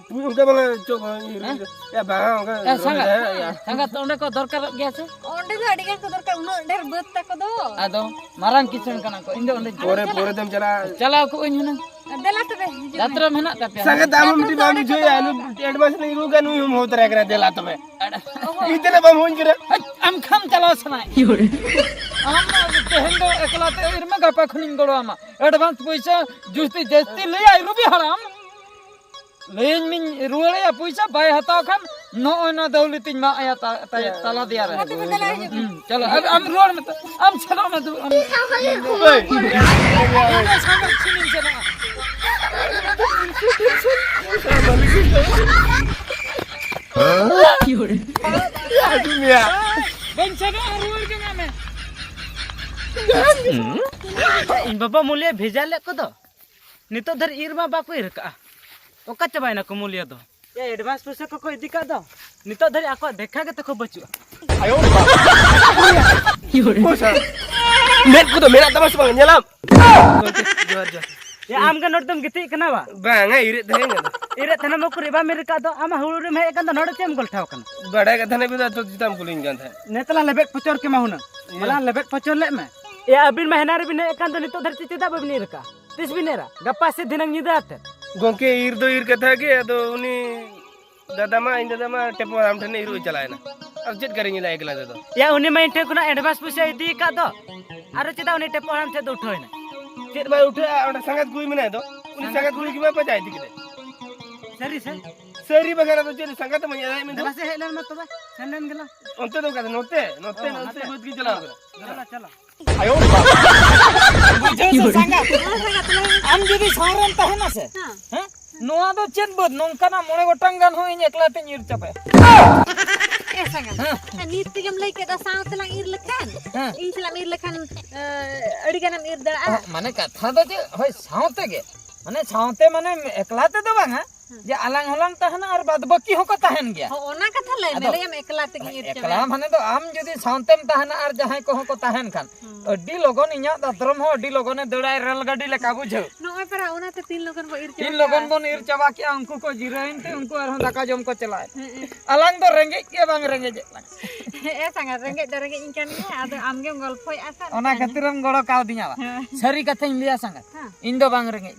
ᱯᱩᱭ-, ᱚᱱᱠᱟ ᱵᱟᱝᱟ, ᱪᱚ, ᱦᱮᱸ? ᱮ ᱵᱟᱝᱟ, ᱚᱱᱠᱟ ᱮ ᱥᱟᱸᱜᱟᱛ, ᱦᱮᱸ, ᱭᱟ᱾ ᱥᱟᱸᱜᱟᱛ ᱚᱸᱰᱮ ᱠᱚ ᱫᱚᱨᱠᱟᱨᱚᱜ ᱜᱮᱭᱟ ᱥᱮ? ᱚᱸᱰᱮ ᱫᱚ ᱟᱹᱰᱤ ᱜᱟᱱ ᱠᱚ ᱫᱚᱨᱠᱟᱨ, ᱩᱱᱟᱹᱜ ᱰᱷᱮᱨ ᱵᱟᱹᱫ ᱛᱟᱠᱚ ᱫᱚ᱾ ᱟᱫᱚ ᱢᱟᱨᱟᱝ ᱠᱤᱥᱟᱹᱬ ᱠᱟᱱᱟ ᱠᱚ, ᱤᱧ ᱫᱚ ᱚᱸᱰᱮᱧ ᱯᱚᱨᱮ, ᱪᱟᱞᱟᱜᱼᱟ᱾ ᱯᱚᱨᱮ ᱛᱮᱢ ᱪᱟᱞᱟᱜᱼᱟ᱾ ᱪᱟᱞᱟᱣ ᱠᱚᱜ ᱟᱹᱧ ᱦᱩᱱᱟᱹᱝ᱾ ᱫᱮᱞᱟ ᱛᱚᱵᱮ, ᱦᱤᱡᱩᱜ ᱢᱮ᱾ ᱫᱟᱛᱨᱚᱢ ᱦᱮᱱᱟᱜ ᱛᱟᱯᱮᱭᱟ? ᱥᱟᱸᱜᱟᱛ ᱟᱢ ᱦᱚᱸ ᱢᱤᱫᱴᱤᱡ ᱵᱟᱢ ᱵᱩᱡᱷᱟᱹᱣᱮᱫᱼᱟ, ᱱᱩᱭ advance ᱞᱤᱧ ᱨᱩᱣᱟᱹᱲ ᱠᱟᱜᱼᱟ, ᱱᱩᱭ ᱦᱚᱸᱢ ᱦᱚᱦᱚ ᱛᱚᱨᱟᱭ ᱠᱟᱱᱟ, ᱫᱮᱞᱟ ᱛᱚᱵᱮ᱾ ᱚᱦᱚ᱾ ᱤᱧ ᱛᱮᱱᱟᱜ ᱵᱟᱢ ᱦᱩᱭ ᱠᱟᱱᱟ᱾ ᱦᱟᱴ, ᱟᱢ ᱠᱷᱟᱱ ᱪᱟᱞᱟᱣ ᱥᱟᱱᱟᱭᱮᱫ᱾ ᱟᱢ ᱢᱟ ᱛᱮᱦᱮᱧ ᱫᱚ ᱮᱠᱞᱟ ᱛᱮ ᱤᱨ ᱢᱮ, ᱜᱟᱯᱟ ᱠᱷᱚᱱᱤᱧ ᱜᱚᱲᱚ ᱟᱢᱟ᱾ Advance ᱯᱚᱭᱥᱟ ᱡᱩᱥᱛᱤ ᱡᱟᱹᱥᱛᱤ ᱞᱟᱹᱭᱟᱭ ᱨᱩᱵᱤ ᱦᱟᱲᱟᱢ᱾ ᱞᱟᱹᱭᱟᱹᱧ ᱢᱤᱧ ᱨᱩᱣᱟᱹᱲᱟᱭᱟ, ᱯᱚᱭᱥᱟ ᱵᱟᱭ ᱦᱟᱛᱟᱣ ᱠᱷᱟᱱ ᱱᱚᱜᱼᱚᱭ ᱱᱚᱣᱟ ᱫᱟᱹᱣᱞᱤ ᱛᱤᱧ ᱢᱟᱜ ᱟᱭᱟ ᱛᱟ-, ᱛᱟᱭ-, ᱛᱟᱞᱟ ᱫᱮᱭᱟ ᱨᱮ᱾ ᱢᱟ ᱛᱚᱵᱮ ᱫᱮᱞᱟ ᱦᱤᱡᱩᱜ ᱢᱮ᱾ ᱦᱩᱸ, ᱪᱚᱞᱚ, ᱟᱢ, ᱟᱢ ᱨᱩᱣᱟᱹᱲ ᱢᱮ ᱛᱚ᱾ ᱟᱢ ᱥᱮᱱᱚᱜ ᱢᱮ ᱫᱩ, ᱟᱢ᱾ ᱦᱳᱭ᱾ ᱤᱧ ᱫᱚ ᱥᱟᱸᱜᱟᱛ ᱴᱷᱮᱱᱤᱧ ᱥᱮᱱᱚᱜᱼᱟ᱾ ᱦᱤᱡᱩᱜ ᱢᱮᱭᱟ᱾ ᱵᱟᱹᱧ ᱥᱮᱱᱚᱜᱼᱟ, ᱨᱩᱣᱟᱹᱲ ᱡᱚᱝᱟᱜ ᱢᱮ᱾ ᱤᱧ ᱵᱟᱵᱟ ᱢᱩᱞᱤᱭᱟᱹ ᱵᱷᱮᱡᱟ ᱞᱮᱫ ᱠᱚᱫᱚ, ᱱᱤᱛᱚᱜ ᱫᱷᱟᱹᱨᱤᱡ ᱤᱨ ᱢᱟ ᱵᱟᱠᱚ ᱤᱨ ᱠᱟᱜᱼᱟ᱾ ᱚᱠᱟ ᱪᱟᱵᱟᱭᱮᱱᱟ ᱠᱚ ᱢᱩᱞᱤᱭᱟᱹ ᱫᱚ? ᱮ, advance ᱯᱩᱭᱥᱟᱹ ᱠᱚᱠᱚ ᱤᱫᱤ ᱠᱟᱜ ᱫᱚ, ᱱᱤᱛᱚᱜ ᱫᱷᱟᱹᱨᱤᱡ ᱟᱠᱚᱣᱟᱜ ᱫᱮᱠᱷᱟ ᱜᱮ ᱛᱟᱠᱚ ᱵᱟᱹᱪᱩᱜᱼᱟ᱾ ᱚᱠᱚᱭ ᱥᱟ-, ᱢᱮᱫ ᱠᱚᱫᱚ ᱢᱮᱱᱟᱜ ᱛᱟᱢᱟ ᱥᱮ ᱵᱟᱝ? ᱧᱮᱞᱟᱢ᱾ ᱜᱚᱢᱠᱮ, ᱡᱚᱦᱟᱨ, ᱡᱚᱦᱟᱨ᱾ ᱮ, ᱟᱢ ᱜᱮ ᱱᱚᱰᱮ ᱫᱚᱢ ᱜᱤᱛᱤᱡ ᱠᱟᱱᱟ ᱵᱟ? ᱵᱟᱝᱟ, ᱤᱨᱮᱫ ᱛᱟᱦᱮᱸ ᱠᱟᱱᱟ᱾ ᱤᱨᱮᱫ ᱛᱟᱦᱮᱱᱟ, ᱢᱟ ᱩᱠᱩᱨ ᱵᱟᱢ ᱤᱨ ᱠᱟᱜ ᱫᱚ, ᱟᱢᱟᱜ ᱦᱩᱲᱩ ᱨᱮᱢ ᱦᱮᱡ ᱟᱠᱟᱱ ᱫᱚ, ᱱᱚᱰᱮ ᱪᱮᱫ ᱮᱢ ᱜᱚᱞᱴᱷᱟᱣ ᱠᱟᱱᱟ? ᱵᱟᱰᱟᱭ ᱠᱟᱛᱷᱟ ᱱᱟᱹᱵᱤ ᱫᱚ ᱟᱛᱳ ᱪᱮᱛᱟᱱ ᱠᱩᱞᱤᱧ ᱠᱟᱱ ᱛᱟᱦᱮᱸᱫ᱾ ᱱᱮ ᱛᱟᱞᱟᱝ ᱞᱮᱵᱮᱫ ᱯᱚᱪᱚᱨ ᱠᱮᱢᱟ ᱦᱩᱱᱟᱹᱝ᱾ ᱤᱭᱟᱹ᱾ ᱢᱟᱞᱟᱝ ᱞᱮᱵᱮᱫ ᱯᱚᱪᱚᱨ ᱞᱮᱫ ᱢᱮ᱾ ᱮ, ᱟᱹᱵᱤᱱ ᱢᱟ ᱦᱮᱱᱟ ᱨᱮᱵᱤᱱ ᱦᱮᱡ ᱟᱠᱟᱱ ᱫᱚ, ᱱᱤᱛᱚᱜ ᱫᱷᱟᱹᱨᱤᱡ ᱪᱮᱫᱟᱜ ᱵᱟᱹᱵᱤᱱ ᱤᱨ ᱟᱠᱟᱫᱼᱟ? ᱛᱤᱥ ᱵᱤᱱ ᱮᱨᱟ? ᱜᱟᱯᱟ ᱥᱮ ᱫᱷᱤᱱᱟᱹᱝ ᱧᱤᱫᱟᱹ ᱟᱛᱮ? ᱜᱚᱝᱠᱮ, ᱤᱨ ᱫᱚ ᱤᱨ ᱠᱟᱛᱷᱟ ᱜᱮ, ᱟᱫᱚ ᱩᱱᱤ ᱫᱟᱫᱟ ᱢᱟ, ᱤᱧ ᱫᱟᱫᱟ ᱢᱟ ᱴᱮᱯᱚ ᱦᱟᱲᱟᱢ ᱴᱷᱮᱱ ᱤᱨ ᱦᱚᱸ ᱪᱟᱞᱟᱣ ᱮᱱᱟ᱾ ᱟᱨ ᱪᱮᱫ ᱠᱟᱨᱮᱧ ᱧᱮᱞᱟ ᱮᱠᱞᱟ ᱛᱮᱫᱚ? ᱭᱟ, ᱩᱱᱤ ᱢᱟ ᱤᱧ ᱴᱷᱮᱱ ᱠᱷᱚᱱᱟᱜ advance ᱯᱚᱭᱥᱟ ᱤᱫᱤ ᱟᱠᱟᱫ ᱫᱚ᱾ ᱟᱨᱚ ᱪᱮᱫᱟᱜ ᱩᱱᱤ ᱴᱮᱯᱚ ᱦᱟᱲᱟᱢ ᱴᱷᱮᱱ ᱫᱚ ᱩᱴᱷᱟᱹᱣ ᱮᱱᱟ? ᱪᱮᱫ ᱵᱟᱭ ᱩᱴᱷᱟᱹᱜᱼᱟ? ᱚᱸᱰᱮ ᱥᱟᱸᱜᱟᱛ ᱠᱩᱲᱤ ᱢᱮᱱᱟᱭ ᱫᱚ, ᱩᱱᱤ ᱥᱟᱸᱜᱟᱛ ᱠᱩᱲᱤ ᱜᱮ ᱢᱟ ᱯᱟᱸᱡᱟ ᱤᱫᱤ ᱠᱮᱫᱮ᱾ ᱥᱟᱹᱨᱤ ᱥᱮ? ᱥᱟᱹᱨᱤ ᱵᱟᱠᱷᱟᱱ ᱟᱫᱚ ᱪᱮᱫ ᱥᱟᱸᱜᱟᱛ ᱮᱢ ᱤᱫᱤ ᱢᱮ ᱫᱚ? ᱫᱮᱞᱟ ᱥᱮ, ᱦᱮᱡ ᱞᱮᱱ ᱢᱟ ᱛᱚᱵᱮ, ᱥᱮᱱ ᱞᱮᱱ ᱜᱮᱞᱟᱝ᱾ ᱚᱱᱛᱮ ᱫᱚ ᱚᱠᱟᱛᱮ? ᱱᱚᱛᱮ, ᱱᱚᱛᱮ, ᱚ, ᱱᱚᱛᱮ ᱱᱚᱛᱮ᱾ ᱵᱟᱹᱫᱽ ᱜᱮ ᱪᱟᱞᱟᱣ ᱠᱟᱱᱟ᱾ ᱪᱟᱞᱟᱜ, ᱪᱟᱞᱟᱜ᱾ ᱟᱭᱳ ᱵᱟᱵᱟ᱾ ᱵᱩᱡᱷᱟᱹᱣ ᱥᱮ ᱥᱟᱸᱜᱟᱛ? ᱦᱮᱸ, ᱥᱟᱸᱜᱟᱛ, ᱞᱟᱹᱭ ᱢᱮ᱾ ᱟᱢ ᱡᱩᱫᱤ ᱥᱟᱶ ᱨᱮᱢ ᱛᱟᱦᱮᱱᱟ ᱥᱮ, ᱦᱮᱸ᱾ ᱦᱮᱸ? ᱱᱚᱣᱟ ᱫᱚ ᱪᱮᱫ ᱵᱟᱹᱫᱽ? ᱱᱚᱝᱠᱟᱱᱟᱜ ᱢᱚᱬᱮ ᱜᱚᱴᱟᱝ ᱜᱟᱱ ᱦᱚᱸ ᱤᱧ ᱮᱠᱞᱟ ᱛᱮᱧ ᱤᱨ ᱪᱟᱵᱟᱭᱟ᱾ ᱮ ᱥᱟᱸᱜᱟᱛ, ᱦᱮᱸ᱾ ᱱᱤᱛ ᱛᱮᱜᱮᱢ ᱞᱟᱹᱭ ᱠᱮᱫᱟ ᱥᱟᱶ ᱛᱮᱞᱟᱝ ᱤᱨ ᱞᱮᱠᱷᱟᱱ, ᱦᱮᱸ᱾ ᱤᱧ ᱥᱟᱞᱟᱜ ᱮᱢ ᱤᱨ ᱞᱮᱠᱷᱟᱱ, ᱮ, ᱟᱹᱰᱤ ᱜᱟᱱᱮᱢ ᱤᱨ ᱫᱟᱲᱮᱭᱟᱜᱼᱟ᱾ ᱚ, ᱢᱟᱱᱮ ᱠᱟᱛᱷᱟ ᱫᱚ ᱪᱮᱫ? ᱦᱳᱭ, ᱥᱟᱶ ᱛᱮᱜᱮ᱾ ᱢᱟᱱᱮ ᱥᱟᱶᱛᱮ ᱢᱟᱱᱮ ᱮᱠᱞᱟ ᱛᱮᱫᱚ ᱵᱟᱝᱟ, ᱦᱮᱸ᱾ ᱡᱮ ᱟᱞᱟᱝ ᱦᱚᱸᱞᱟᱝ ᱛᱟᱦᱮᱱᱟ ᱟᱨ ᱵᱟᱫ ᱵᱟᱹᱠᱤ ᱦᱚᱸᱠᱚ ᱛᱟᱦᱮᱱ ᱜᱮᱭᱟ᱾ ᱦᱚᱸ, ᱚᱱᱟ ᱠᱟᱛᱷᱟ ᱞᱟᱹᱭ ᱢᱮ, ᱟᱫᱚ ᱞᱟᱹᱭᱟᱢ ᱮᱠᱞᱟ ᱛᱮᱜᱮᱧ ᱤᱨ ᱮᱠᱞᱟ ᱪᱟᱵᱟᱭᱟ᱾ ᱢᱟᱱᱮ ᱫᱚ ᱟᱢ ᱡᱩᱫᱤ ᱥᱟᱶᱛᱮᱢ ᱛᱟᱦᱮᱱᱟ ᱟᱨ ᱡᱟᱦᱟᱸᱭ ᱠᱚᱦᱚᱸ ᱠᱚ ᱛᱟᱦᱮᱱ ᱠᱷᱟᱱ, ᱦᱩᱸ᱾ ᱟᱹᱰᱤ ᱞᱚᱜᱚᱱ ᱤᱧᱟᱹᱜ ᱫᱟᱛᱨᱚᱢ ᱦᱚᱸ ᱟᱹᱰᱤ ᱞᱚᱜᱚᱱᱮ ᱫᱟᱹᱲᱟᱭ ᱨᱮᱞ ᱜᱟᱹᱰᱤ ᱞᱮᱠᱟ, ᱵᱩᱡᱷᱟᱹᱣ᱾ ᱱᱚᱜᱼᱚᱭ ᱯᱟᱨᱟ ᱚᱱᱟᱛᱮ ᱛᱤᱱ ᱞᱚᱜᱚᱱ ᱵᱚ ᱤᱨ ᱪᱟᱵᱟ ᱛᱤᱱ ᱠᱮᱜᱼᱟ᱾ ᱞᱚᱜᱚᱱ ᱵᱚᱱ ᱤᱨ ᱪᱟᱵᱟ ᱠᱮᱜᱼᱟ, ᱩᱱᱠᱩ ᱠᱚ ᱡᱤᱨᱟᱹᱣᱮᱱ ᱛᱮ ᱩᱱᱠᱩ ᱟᱨᱦᱚᱸ ᱫᱟᱠᱟ ᱡᱚᱢ ᱠᱚ ᱪᱟᱞᱟᱜᱼᱟ᱾ ᱦᱮᱸ, ᱦᱮᱸ᱾ ᱟᱞᱟᱝ ᱫᱚ ᱨᱮᱸᱜᱮᱡ ᱜᱮ ᱵᱟᱝ ᱨᱮᱸᱜᱮᱡᱮᱫ ᱞᱟᱝ᱾ ᱦᱮᱸ, ᱥᱟᱸᱜᱟᱛ, ᱨᱮᱸᱜᱮᱡ ᱫᱚ ᱨᱮᱸᱜᱮᱡ ᱤᱧ ᱠᱟᱱ ᱜᱮᱭᱟ, ᱟᱫᱚ ᱟᱢᱜᱮᱢ ᱜᱚᱞᱯᱷᱚᱭᱮᱫᱼᱟ ᱥᱮ ᱚᱱᱟ ᱚᱱᱠᱟᱱ᱾ ᱠᱷᱟᱹᱛᱤᱨᱮᱢ ᱜᱚᱲᱚ ᱠᱟᱣᱫᱤᱧᱟ ᱵᱟ? ᱦᱮᱸ᱾ ᱥᱟᱹᱨᱤ ᱠᱟᱛᱷᱟᱧ ᱞᱟᱹᱭᱟ ᱥᱟᱸᱜᱟᱛ, ᱦᱮᱸ᱾ ᱤᱧ ᱫᱚ ᱵᱟᱝ ᱨᱮᱸᱜᱮᱡ᱾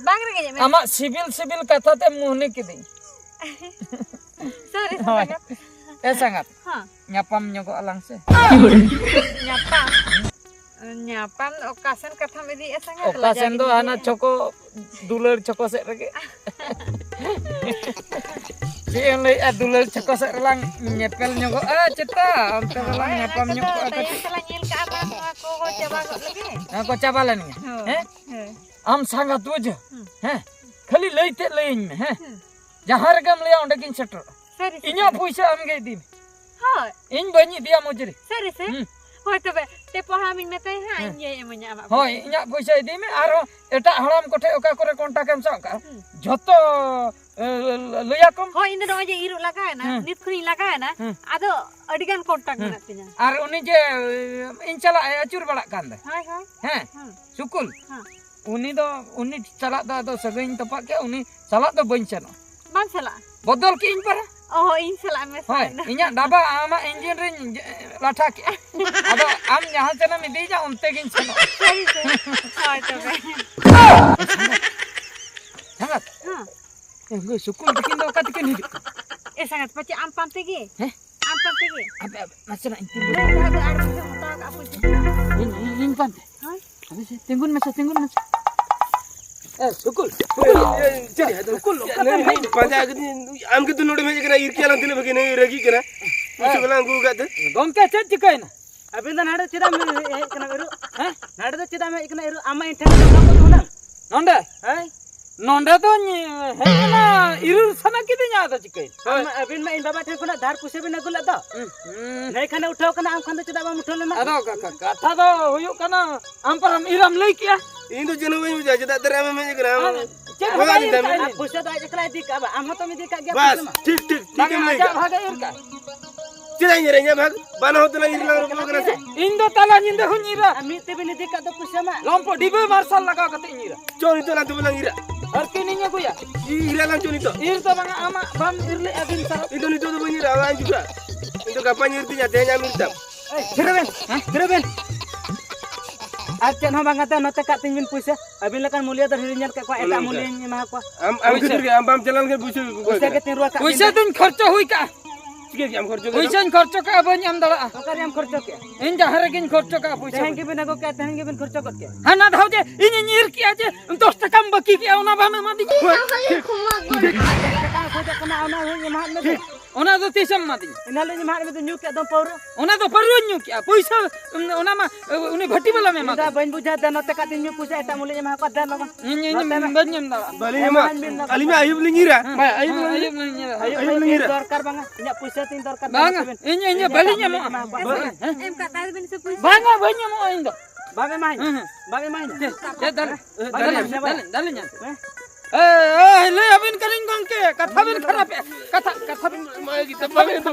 ᱵᱟᱝ ᱨᱮᱸᱜᱮᱡ ᱮᱫ ᱢᱮᱭᱟ? ᱟᱢᱟᱜ ᱥᱤᱵᱤᱞ ᱥᱤᱵᱤᱞ ᱠᱟᱛᱷᱟ ᱛᱮ ᱢᱩᱦᱱᱤ ᱠᱤᱫᱤᱧ᱾ ᱥᱟᱹᱨᱤ ᱥᱮ ᱦᱳᱭ᱾ ᱥᱟᱸᱜᱟᱛ? ᱮ ᱥᱟᱸᱜᱟᱛ, ᱦᱮᱸ᱾ ᱧᱟᱯᱟᱢ ᱧᱚᱜᱚᱜ ᱟᱞᱟᱝ ᱥᱮ᱾ ᱧᱟᱯᱟᱢ? ᱧᱟᱯᱟᱢ ᱫᱚ ᱚᱠᱟ ᱥᱮᱱ ᱠᱟᱛᱷᱟᱢ ᱤᱫᱤᱭᱮᱫᱼᱟ ᱥᱟᱸᱜᱟᱛ? ᱚᱠᱟ ᱞᱟᱡᱟᱣ ᱥᱮᱱ ᱫᱚ ᱜᱤᱧ ᱦᱟᱱᱟ ᱵᱩᱡᱷᱟᱹᱣᱮᱫᱼᱟ᱾ ᱪᱷᱚᱠᱚ ᱫᱩᱞᱟᱹᱲ ᱪᱷᱚᱠᱚ ᱥᱮᱫ ᱨᱮᱜᱮ᱾ ᱪᱮᱫ ᱮᱢ ᱞᱟᱹᱭᱮᱫᱼᱟ, ᱫᱩᱞᱟᱹᱲ ᱪᱷᱚᱠᱚ ᱥᱮᱫ ᱨᱮᱞᱟᱝ ᱧᱮᱯᱮᱞ ᱧᱚᱜᱚᱜᱼᱟ ᱪᱮᱛᱟ? ᱚᱱᱛᱮ ᱨᱮᱞᱟᱝ ᱦᱳᱭ, ᱧᱟᱯᱟᱢ ᱚᱱᱟ ᱧᱚᱜ ᱠᱚᱫᱚ ᱠᱚᱜᱼᱟ ᱛᱟᱭᱚᱢ ᱠᱟᱹᱴᱤᱡ᱾ ᱛᱮᱞᱟᱝ ᱧᱮᱞ ᱠᱟᱜᱼᱟ, ᱵᱟᱝ ᱱᱚᱣᱟ ᱠᱚ ᱪᱟᱵᱟ ᱜᱚᱫ ᱞᱮᱜᱮ᱾ ᱦᱮᱸ, ᱠᱚ ᱪᱟᱵᱟ ᱞᱮᱱ ᱜᱮ᱾ ᱦᱳᱭ, ᱦᱮᱸ? ᱦᱳᱭ᱾ ᱟᱢ ᱥᱟᱸᱜᱟᱛ ᱵᱩᱡᱷᱟᱹᱣ᱾ ᱦᱩᱸ᱾ ᱦᱮᱸ? ᱠᱷᱟᱹᱞᱤ ᱞᱟᱹᱭ ᱛᱮᱫ ᱞᱟᱹᱭᱟᱹᱧ ᱢᱮ, ᱦᱮᱸ? ᱦᱩᱸ᱾ ᱡᱟᱦᱟᱸ ᱨᱮᱜᱮᱢ ᱞᱟᱹᱭᱟ ᱚᱸᱰᱮ ᱜᱤᱧ ᱥᱮᱴᱮᱨᱚᱜᱼᱟ᱾ ᱥᱟᱹᱨᱤ ᱥᱮ ᱤᱧᱟᱹᱜ ᱥᱟᱹᱨᱤ? ᱯᱩᱭᱥᱟᱹ ᱟᱢ ᱜᱮ ᱤᱫᱤ ᱢᱮ᱾ ᱦᱳᱭ᱾ ᱤᱧ ᱵᱟᱹᱧ ᱤᱫᱤᱭᱟ ᱢᱚᱡᱽᱨᱤ᱾ ᱥᱟᱹᱨᱤ ᱥᱮ? ᱦᱩᱸ᱾ ᱦᱳᱭ ᱛᱚᱵᱮ, ᱴᱮᱯᱚ ᱦᱟᱲᱟᱢᱤᱧ ᱢᱮᱛᱟᱭᱟ ᱦᱟᱸᱜ, ᱦᱮᱸ᱾ ᱤᱧ ᱜᱮᱭ ᱤᱢᱟᱹᱧᱟ ᱟᱢᱟᱜ ᱦᱳᱭ, ᱯᱩᱭᱥᱟᱹ᱾ ᱤᱧᱟᱹᱜ ᱯᱩᱭᱥᱟᱹ ᱤᱫᱤ ᱢᱮ, ᱟᱨᱦᱚᱸ ᱮᱴᱟᱜ ᱦᱟᱲᱟᱢ ᱠᱚᱴᱷᱮᱡ ᱚᱠᱟ ᱠᱚᱨᱮ contact ᱮᱢ ᱥᱟᱵ ᱠᱟᱜᱼᱟ, ᱦᱩᱸ᱾ ᱡᱷᱚᱛᱚ, ᱮ, ᱞᱟᱹᱭᱟᱠᱚᱢ᱾ ᱦᱳᱭ, ᱤᱧ ᱫᱚ ᱱᱚᱜᱼᱚᱭ ᱡᱮ ᱤᱨᱚᱜ ᱞᱟᱜᱟᱣᱮᱱᱟ, ᱦᱮᱸ᱾ ᱱᱤᱛ ᱠᱷᱚᱱᱤᱧ ᱞᱟᱜᱟᱣᱮᱱᱟ, ᱦᱮᱸ᱾ ᱟᱫᱚ ᱟᱹᱰᱤ ᱜᱟᱱ contact ᱦᱮᱸ᱾ ᱢᱮᱱᱟᱜ ᱛᱤᱧᱟ᱾ ᱟᱨ ᱩᱱᱤ ᱡᱮ, ᱮ, ᱤᱧ ᱥᱟᱞᱟᱜ ᱮ ᱟᱹᱪᱩᱨ ᱵᱟᱲᱟᱜ ᱠᱟᱱ ᱫᱚ, ᱦᱳᱭ, ᱦᱳᱭ᱾ ᱦᱮᱸ, ᱦᱮᱸ᱾ ᱥᱩᱠᱩᱞ, ᱦᱮᱸ᱾ ᱩᱱᱤ ᱫᱚ, ᱩᱱᱤ ᱥᱟᱞᱟᱜ ᱫᱚ ᱟᱫᱚ ᱥᱟᱹᱜᱟᱹᱭᱤᱧ ᱛᱚᱯᱟᱜ ᱠᱮᱫ, ᱩᱱᱤ ᱥᱟᱞᱟᱜ ᱫᱚ ᱵᱟᱹᱧ ᱥᱮᱱᱚᱜᱼᱟ᱾ ᱵᱟᱢ ᱪᱟᱞᱟᱜᱼᱟ? ᱵᱚᱫᱚᱞ ᱠᱮᱫ ᱤᱧ ᱯᱟᱨᱟ᱾ ᱚ, ᱤᱧ ᱥᱟᱞᱟᱜ ᱢᱮᱥᱟ ᱦᱳᱭ, ᱮᱱᱟ᱾ ᱤᱧᱟᱜ ᱰᱟᱵᱟ ᱟᱢᱟᱜ ᱤᱧᱡᱤᱱ ᱨᱤᱧ ᱡᱮ-, ᱞᱟᱴᱷᱟ ᱠᱮᱜᱼᱟ᱾ ᱟᱫᱚ ᱟᱢ ᱡᱟᱦᱟᱸ ᱥᱮᱱᱮᱢ ᱤᱫᱤᱭᱤᱧᱟ, ᱚᱱᱛᱮ ᱜᱤᱧ ᱥᱮᱱᱚᱜᱼᱟ᱾ ᱥᱟᱹᱨᱤ ᱥᱮ? ᱦᱳᱭ ᱛᱚᱵᱮ᱾ ᱦᱮᱸ᱾ ᱦᱮᱸ᱾ ᱮ, ᱩᱱᱠᱩ ᱥᱩᱠᱩᱞ ᱛᱤᱠᱤᱱ ᱫᱚ ᱚᱠᱟ ᱛᱮᱠᱤᱱ ᱦᱤᱡᱩᱜ ᱠᱟᱱᱟ? ᱮ ᱥᱟᱸᱜᱟᱛ, ᱯᱟᱪᱮ ᱟᱢ ᱯᱟᱱᱛᱮ ᱜᱮ? ᱦᱮᱸ? ᱟᱢ ᱯᱟᱱᱛᱮ ᱜᱮ? ᱟᱯᱮ, ᱟᱯᱮ, ᱱᱟᱥᱮᱱᱟᱜ ᱤᱧ ᱛᱤᱸᱜᱩ ᱞᱟᱹᱭ ᱫᱚ ᱟᱫᱚ ᱟᱨ ᱢᱤᱫ ᱫᱷᱟᱣ ᱦᱟᱛᱟᱣ ᱠᱟᱜᱼᱟ ᱯᱚᱭᱥᱟ᱾ ᱤᱧ, ᱤᱧ, ᱤᱧ ᱯᱟᱱᱛᱮ? ᱦᱳᱭ᱾ ᱟᱫᱚ ᱪᱮᱫ, ᱛᱤᱸᱜᱩᱱ ᱢᱮᱥᱮ, ᱛᱤᱸᱜᱩᱱ ᱢᱮᱥᱮ᱾ ᱮ, ᱥᱩᱠᱩᱞ, ᱥᱩᱠᱩᱞ᱾ ᱮ, ᱮ, ᱪᱮᱫ? ᱥᱩᱠᱩᱞ, ᱚᱠᱟ ᱛᱮᱢ ᱦᱮᱡ ᱮᱱᱟ? ᱯᱟᱸᱡᱟ ᱠᱟᱹᱫᱤᱧ, ᱟᱢ ᱜᱮᱛᱚ ᱱᱚᱰᱮᱢ ᱦᱮᱡ ᱟᱠᱟᱱᱟ, ᱤᱨᱠᱤ ᱟᱞᱟᱝ ᱛᱤᱱᱟᱹᱜ ᱵᱷᱟᱹᱜᱤ ᱱᱩᱭ ᱨᱟᱹᱜᱤᱜ ᱠᱟᱱᱟ᱾ ᱯᱩᱭᱥᱟᱹ ᱵᱟᱞᱟᱝ ᱟᱹᱜᱩ ᱟᱠᱟᱫ ᱛᱮ᱾ ᱜᱚᱢᱠᱮ, ᱪᱮᱫ ᱪᱤᱠᱟᱹᱭᱮᱱᱟ? ᱟᱹᱵᱤᱱ ᱫᱚ ᱱᱟᱰᱮ ᱪᱮᱫᱟᱜ ᱵᱤᱱ ᱦᱮᱡ ᱟᱠᱟᱱᱟ ᱤᱨᱩ? ᱦᱮᱸ? ᱱᱟᱰᱮ ᱫᱚ ᱪᱮᱫᱟᱜ ᱵᱤᱱ ᱦᱮᱡ ᱟᱠᱟᱱᱟ ᱤᱨᱩ? ᱟᱢ ᱢᱟ ᱤᱧ ᱴᱷᱮᱱ ᱫᱚ ᱵᱟᱢ ᱟᱹᱜᱩ ᱦᱩᱱᱟᱹᱝ᱾ ᱱᱚᱰᱮ? ᱦᱮᱸ? ᱱᱚᱰᱮ ᱫᱚᱧ ᱦᱮᱡ ᱮᱱᱟ, ᱤᱨᱩ ᱥᱟᱱᱟ ᱠᱤᱫᱤᱧᱟ, ᱟᱫᱚ ᱪᱤᱠᱟᱹᱭᱮᱱᱟ? ᱦᱳᱭ᱾ ᱟᱢ ᱢᱟ, ᱟᱹᱵᱤᱱ ᱢᱟ ᱤᱧ ᱵᱟᱵᱟ ᱴᱷᱮᱱ ᱠᱷᱚᱱᱟᱜ ᱫᱷᱟᱨ ᱯᱩᱭᱥᱟᱹ ᱵᱤᱱ ᱟᱹᱜᱩ ᱞᱮᱫ ᱫᱚ᱾ ᱦᱩᱸ, ᱦᱩᱸ᱾ ᱱᱟᱹᱭ ᱠᱷᱟᱱᱮ ᱩᱴᱷᱟᱹᱣ ᱠᱟᱱᱟ, ᱟᱢ ᱠᱷᱟᱱ ᱫᱚ ᱪᱮᱫᱟᱜ ᱵᱟᱢ ᱩᱴᱷᱟᱹᱣ ᱞᱮᱱᱟ? ᱟᱫᱚ ᱠᱟ-, ᱠᱟ-, ᱠᱟᱛᱷᱟ ᱫᱚ ᱦᱩᱭᱩᱜ ᱠᱟᱱᱟ, ᱟᱢ ᱯᱟᱨᱟᱢ ᱤᱨᱟᱢ ᱞᱟᱹᱭ ᱠᱮᱜᱼᱟ᱾ ᱤᱧ ᱫᱚ ᱪᱮᱫ ᱦᱚᱸ ᱵᱟᱹᱧ ᱵᱩᱡᱟ, ᱪᱮᱫᱟᱜ ᱛᱮᱨᱮ ᱟᱢᱮᱢ ᱦᱮᱡ ᱟᱠᱟᱱᱟ? ᱟᱢ ᱟᱨ ᱪᱮᱫ ᱦᱚᱸ ᱵᱟᱝ ᱵᱟᱭ ᱤᱫᱤ ᱞᱟᱹᱭ ᱛᱟᱢ᱾ ᱠᱟᱜ ᱟᱨ ᱯᱩᱭᱥᱟᱹ ᱫᱚ ᱟᱡ ᱮᱠᱞᱟᱭ ᱤᱫᱤ ᱠᱟᱜᱼᱟ, ᱟᱢ ᱦᱚᱸᱛᱚᱢ ᱤᱫᱤ ᱠᱟᱜ ᱜᱮᱭᱟ ᱵᱟᱥ, ᱯᱩᱭᱥᱟᱹ ᱢᱟ᱾ ᱴᱷᱤᱠ, ᱴᱷᱤᱠ, ᱴᱷᱤᱠ ᱵᱟᱝᱟ, ᱮᱢ ᱞᱟᱹᱭ ᱟᱡᱟᱜ ᱠᱟᱜᱼᱟ᱾ ᱵᱷᱟᱜᱮ ᱤᱨ ᱠᱟᱜᱼᱟ᱾ ᱪᱮᱫᱟᱜ ᱤᱧ ᱤᱨᱟ? ᱤᱧᱟᱹᱜ ᱵᱷᱟᱜᱽ ᱵᱟᱱᱟ ᱦᱚᱲ ᱛᱮᱞᱟᱝ ᱤᱨ ᱞᱟᱝ ᱨᱚᱯᱚᱲ ᱠᱟᱱᱟ ᱥᱮ? ᱤᱧ ᱫᱚ ᱛᱟᱞᱟ ᱧᱤᱫᱟᱹ ᱦᱚᱸᱧ ᱤᱨᱟ᱾ ᱟᱨ ᱢᱤᱫ ᱛᱮᱵᱤᱱ ᱤᱫᱤ ᱠᱟᱜ ᱫᱚ ᱯᱩᱭᱥᱟᱹ ᱢᱟ᱾ ᱞᱚᱢᱯᱚ ᱰᱤᱵᱟᱹ ᱢᱟᱨᱥᱟᱞ ᱞᱟᱜᱟᱣ ᱠᱟᱛᱮ ᱤᱧ ᱤᱨᱟ᱾ ᱪᱚ ᱱᱤᱛᱚᱜ ᱞᱟᱝ ᱛᱮᱵᱚ ᱞᱟᱝ ᱤᱨᱟ᱾ ᱟᱨ ᱠᱤᱱ ᱤᱧ ᱟᱹᱜᱩᱭᱟ᱾ ᱤ-, ᱤᱨᱟ ᱞᱟᱝ ᱪᱚ ᱱᱤᱛᱚᱜ᱾ ᱤᱨ ᱫᱚ ᱵᱟᱝᱟ, ᱟᱢᱟᱜ ᱵᱟᱢ ᱤᱨ ᱞᱮᱫᱼᱟ ᱫᱤᱱ ᱥᱟᱨᱟ᱾ ᱤᱧ ᱫᱚ ᱱᱤᱛᱚᱜ ᱫᱚ ᱵᱟᱹᱧ ᱤᱨᱟ, ᱟᱢᱟᱜ ᱤᱧ ᱡᱩᱛᱟ᱾ ᱤᱧ ᱫᱚ ᱜᱟᱯᱟᱧ ᱤᱨ ᱛᱤᱧᱟ, ᱛᱮᱦᱮᱧ ᱟᱢ ᱤᱨ ᱛᱟᱢ᱾ ᱮᱭ, ᱛᱷᱤᱨ ᱵᱮᱱ, ᱦᱮᱸ, ᱛᱷᱤᱨ ᱵᱮᱱ᱾ ᱟᱨ ᱪᱮᱫ ᱦᱚᱸ ᱵᱟᱝ ᱠᱟᱛᱮ ᱱᱚᱛᱮ ᱠᱟᱜ ᱛᱤᱧ ᱵᱤᱱ ᱯᱩᱭᱥᱟᱹ᱾ ᱟᱹᱵᱤᱱ ᱞᱮᱠᱟᱱ ᱢᱩᱞᱤᱭᱟᱹ ᱫᱚ ᱰᱷᱮᱨ ᱤᱧ ᱧᱮᱞ ᱠᱮᱫ ᱠᱚᱣᱟ, ᱚᱱᱮ ᱮᱴᱟᱜ ᱚᱱᱠᱟ᱾ ᱢᱩᱞᱤᱭᱟᱹᱧ ᱮᱢᱟ ᱠᱚᱣᱟ᱾ ᱟᱢ, ᱟᱢ ᱯᱩᱭᱥᱟᱹ᱾ ᱠᱷᱟᱹᱛᱤᱨ ᱜᱮ, ᱟᱢ ᱵᱟᱢ ᱪᱟᱞᱟᱣ ᱞᱮᱱᱠᱷᱟᱱ ᱯᱩᱭᱥᱟᱹ ᱜᱮ ᱠᱚ ᱯᱩᱭᱥᱟᱹ ᱠᱚᱭ ᱜᱮ ᱛᱤᱱ ᱨᱩᱣᱟᱹᱲ ᱠᱟᱜ ᱯᱩᱭᱥᱟᱹ ᱵᱤᱱ᱾ ᱫᱚᱧ ᱠᱷᱚᱨᱪᱚ ᱦᱩᱭ ᱠᱟᱜᱼᱟ᱾ ᱪᱤᱠᱟᱹ ᱠᱮᱜᱼᱟᱢ ᱠᱷᱚᱨᱪᱚ ᱠᱮᱫᱟ? ᱯᱩᱭᱥᱟᱹᱧ ᱠᱷᱚᱨᱪᱚ ᱠᱟᱜᱼᱟ, ᱵᱟᱹᱧ ᱮᱢ ᱫᱟᱲᱮᱭᱟᱜᱼᱟ᱾ ᱚᱠᱟᱨᱮᱢ ᱠᱷᱚᱨᱪᱚ ᱠᱮᱜᱼᱟ? ᱤᱧ ᱡᱟᱦᱟᱸ ᱨᱮᱜᱮᱧ ᱠᱷᱚᱨᱪᱚ ᱠᱟᱜᱼᱟ ᱯᱩᱭᱥᱟᱹ ᱛᱮᱦᱮᱧ ᱫᱚ᱾ ᱜᱮᱵᱤᱱ ᱟᱹᱜᱩ ᱠᱮᱜᱼᱟ, ᱛᱮᱦᱮᱧ ᱜᱮᱵᱤᱱ ᱠᱷᱚᱨᱪᱚ ᱜᱚᱫ ᱠᱮᱜᱼᱟ᱾ ᱦᱟᱱᱟ ᱫᱷᱟᱣ ᱡᱮ ᱤᱧᱤᱧ ᱤᱨ ᱠᱮᱜᱼᱟ ᱡᱮ ᱫᱚᱥ ᱴᱟᱠᱟᱢ ᱵᱟᱹᱠᱤ ᱠᱮᱜᱼᱟ, ᱚᱱᱟ ᱵᱟᱢ ᱮᱢᱟᱫᱤᱧ᱾ ᱪᱮᱫ ᱴᱟᱠᱟᱢ ᱠᱷᱚᱡᱚᱜ ᱠᱟᱱᱟ, ᱚᱱᱟ ᱦᱚᱸᱧ ᱮᱢᱟᱫ ᱢᱮ ᱫᱚ᱾ ᱚᱱᱟ ᱫᱚ ᱛᱤᱥᱮᱢ ᱮᱢᱟᱫᱤᱧᱟ? ᱮᱱᱟᱱ ᱦᱤᱞᱳᱜ ᱤᱧ ᱮᱢᱟᱫ ᱢᱮ ᱫᱚ, ᱧᱩ ᱠᱮᱜ ᱫᱚᱢ ᱯᱟᱹᱣᱨᱟᱹ᱾ ᱚᱱᱟ ᱫᱚ ᱯᱟᱹᱣᱨᱟᱹᱧ ᱧᱩ ᱠᱮᱜᱼᱟ, ᱯᱩᱭᱥᱟᱹ, ᱚᱱᱟ ᱢᱟ ᱩᱱᱤ ᱵᱷᱟᱹᱴᱤ ᱵᱟᱞᱟᱢ ᱤᱧ ᱫᱚ ᱮᱢᱟᱫᱤᱧ᱾ ᱵᱟᱹᱧ ᱵᱩᱡᱷᱟᱹᱣ ᱫᱟ, ᱱᱚᱛᱮ ᱠᱟᱹᱴᱤᱧ ᱧᱩ ᱯᱩᱭᱥᱟᱹ ᱮᱴᱟᱜ ᱢᱩᱞᱤᱧ ᱮᱢᱟ ᱠᱚᱣᱟ, ᱫᱮᱱ ᱞᱚᱜᱚᱱ᱾ ᱤᱧ, ᱤᱧ ᱱᱚᱛᱮ ᱢᱮ᱾ ᱵᱟᱹᱧ ᱮᱢ ᱫᱟᱲᱮᱭᱟᱜᱼᱟ᱾ ᱵᱟᱹᱞᱤᱧ ᱮᱢᱟ᱾ ᱮᱢᱟᱹᱧ ᱵᱤᱱ ᱞᱚᱜᱚᱱ᱾ ᱟᱹᱞᱤᱧ ᱢᱟ ᱟᱹᱭᱩᱵ ᱞᱤᱧ ᱤᱨᱟ᱾ ᱦᱮᱸ, ᱦᱮᱸ, ᱟᱹᱭᱩᱵ ᱟᱹᱭᱩᱵ ᱞᱤᱧ ᱞᱤᱧ ᱤᱨᱟ᱾ ᱤᱨᱟ᱾ ᱟᱹᱭᱩᱵ ᱟᱹᱭᱩᱵ ᱞᱤᱧ ᱤᱨᱟ᱾ ᱫᱚᱨᱠᱟᱨ ᱵᱟᱝᱟ, ᱤᱧᱟᱜ ᱯᱩᱭᱥᱟᱹ ᱛᱤᱧ ᱫᱚᱨᱠᱟᱨ ᱵᱟᱝᱟ, ᱵᱟᱹᱱᱩᱜ ᱛᱟᱹᱵᱤᱱ᱾ ᱤᱧ, ᱤᱧ ᱤᱧ ᱵᱟᱹᱞᱤᱧ ᱮᱴᱟᱜ ᱮᱢᱚᱜᱼᱟ᱾ ᱢᱩᱞᱤᱧ ᱮᱢᱟ ᱠᱚᱣᱟ᱾ ᱵᱟᱝᱟ, ᱦᱮᱸ᱾ ᱮᱢ ᱠᱟᱜ ᱛᱟᱭ ᱵᱤᱱ ᱥᱮ ᱯᱩᱭᱥᱟᱹ? ᱵᱟᱝᱟ, ᱵᱟᱹᱧ ᱮᱢᱚᱜᱼᱟ ᱤᱧ ᱫᱚ᱾ ᱵᱟᱢ ᱮᱢᱟᱭᱟ? ᱦᱮᱸ, ᱦᱮᱸ᱾ ᱵᱟᱢ ᱮᱢᱟᱭᱟ? ᱫᱮ, ᱫᱮ, ᱫᱟᱞᱮ, ᱵᱟᱢ ᱮᱢᱟᱭᱟ? ᱫᱟᱞᱮ, ᱫᱟᱞᱮ, ᱫᱟᱞᱮ ᱧᱟᱢ᱾ ᱦᱮᱸ? ᱮ, ᱮ, ᱞᱟᱹᱭ ᱟᱹᱵᱤᱱ ᱠᱟᱹᱱᱟᱹᱧ ᱜᱚᱝᱠᱮ, ᱠᱟᱛᱷᱟ ᱵᱤᱱ ᱠᱷᱟᱨᱟᱯᱮᱜᱼᱟ᱾ ᱠᱟᱛᱷᱟ, ᱠᱟᱛᱷᱟ ᱵᱤᱱ ᱢᱟ ᱜᱤᱛᱟᱹ ᱵᱟᱝ ᱮ ᱫᱚ᱾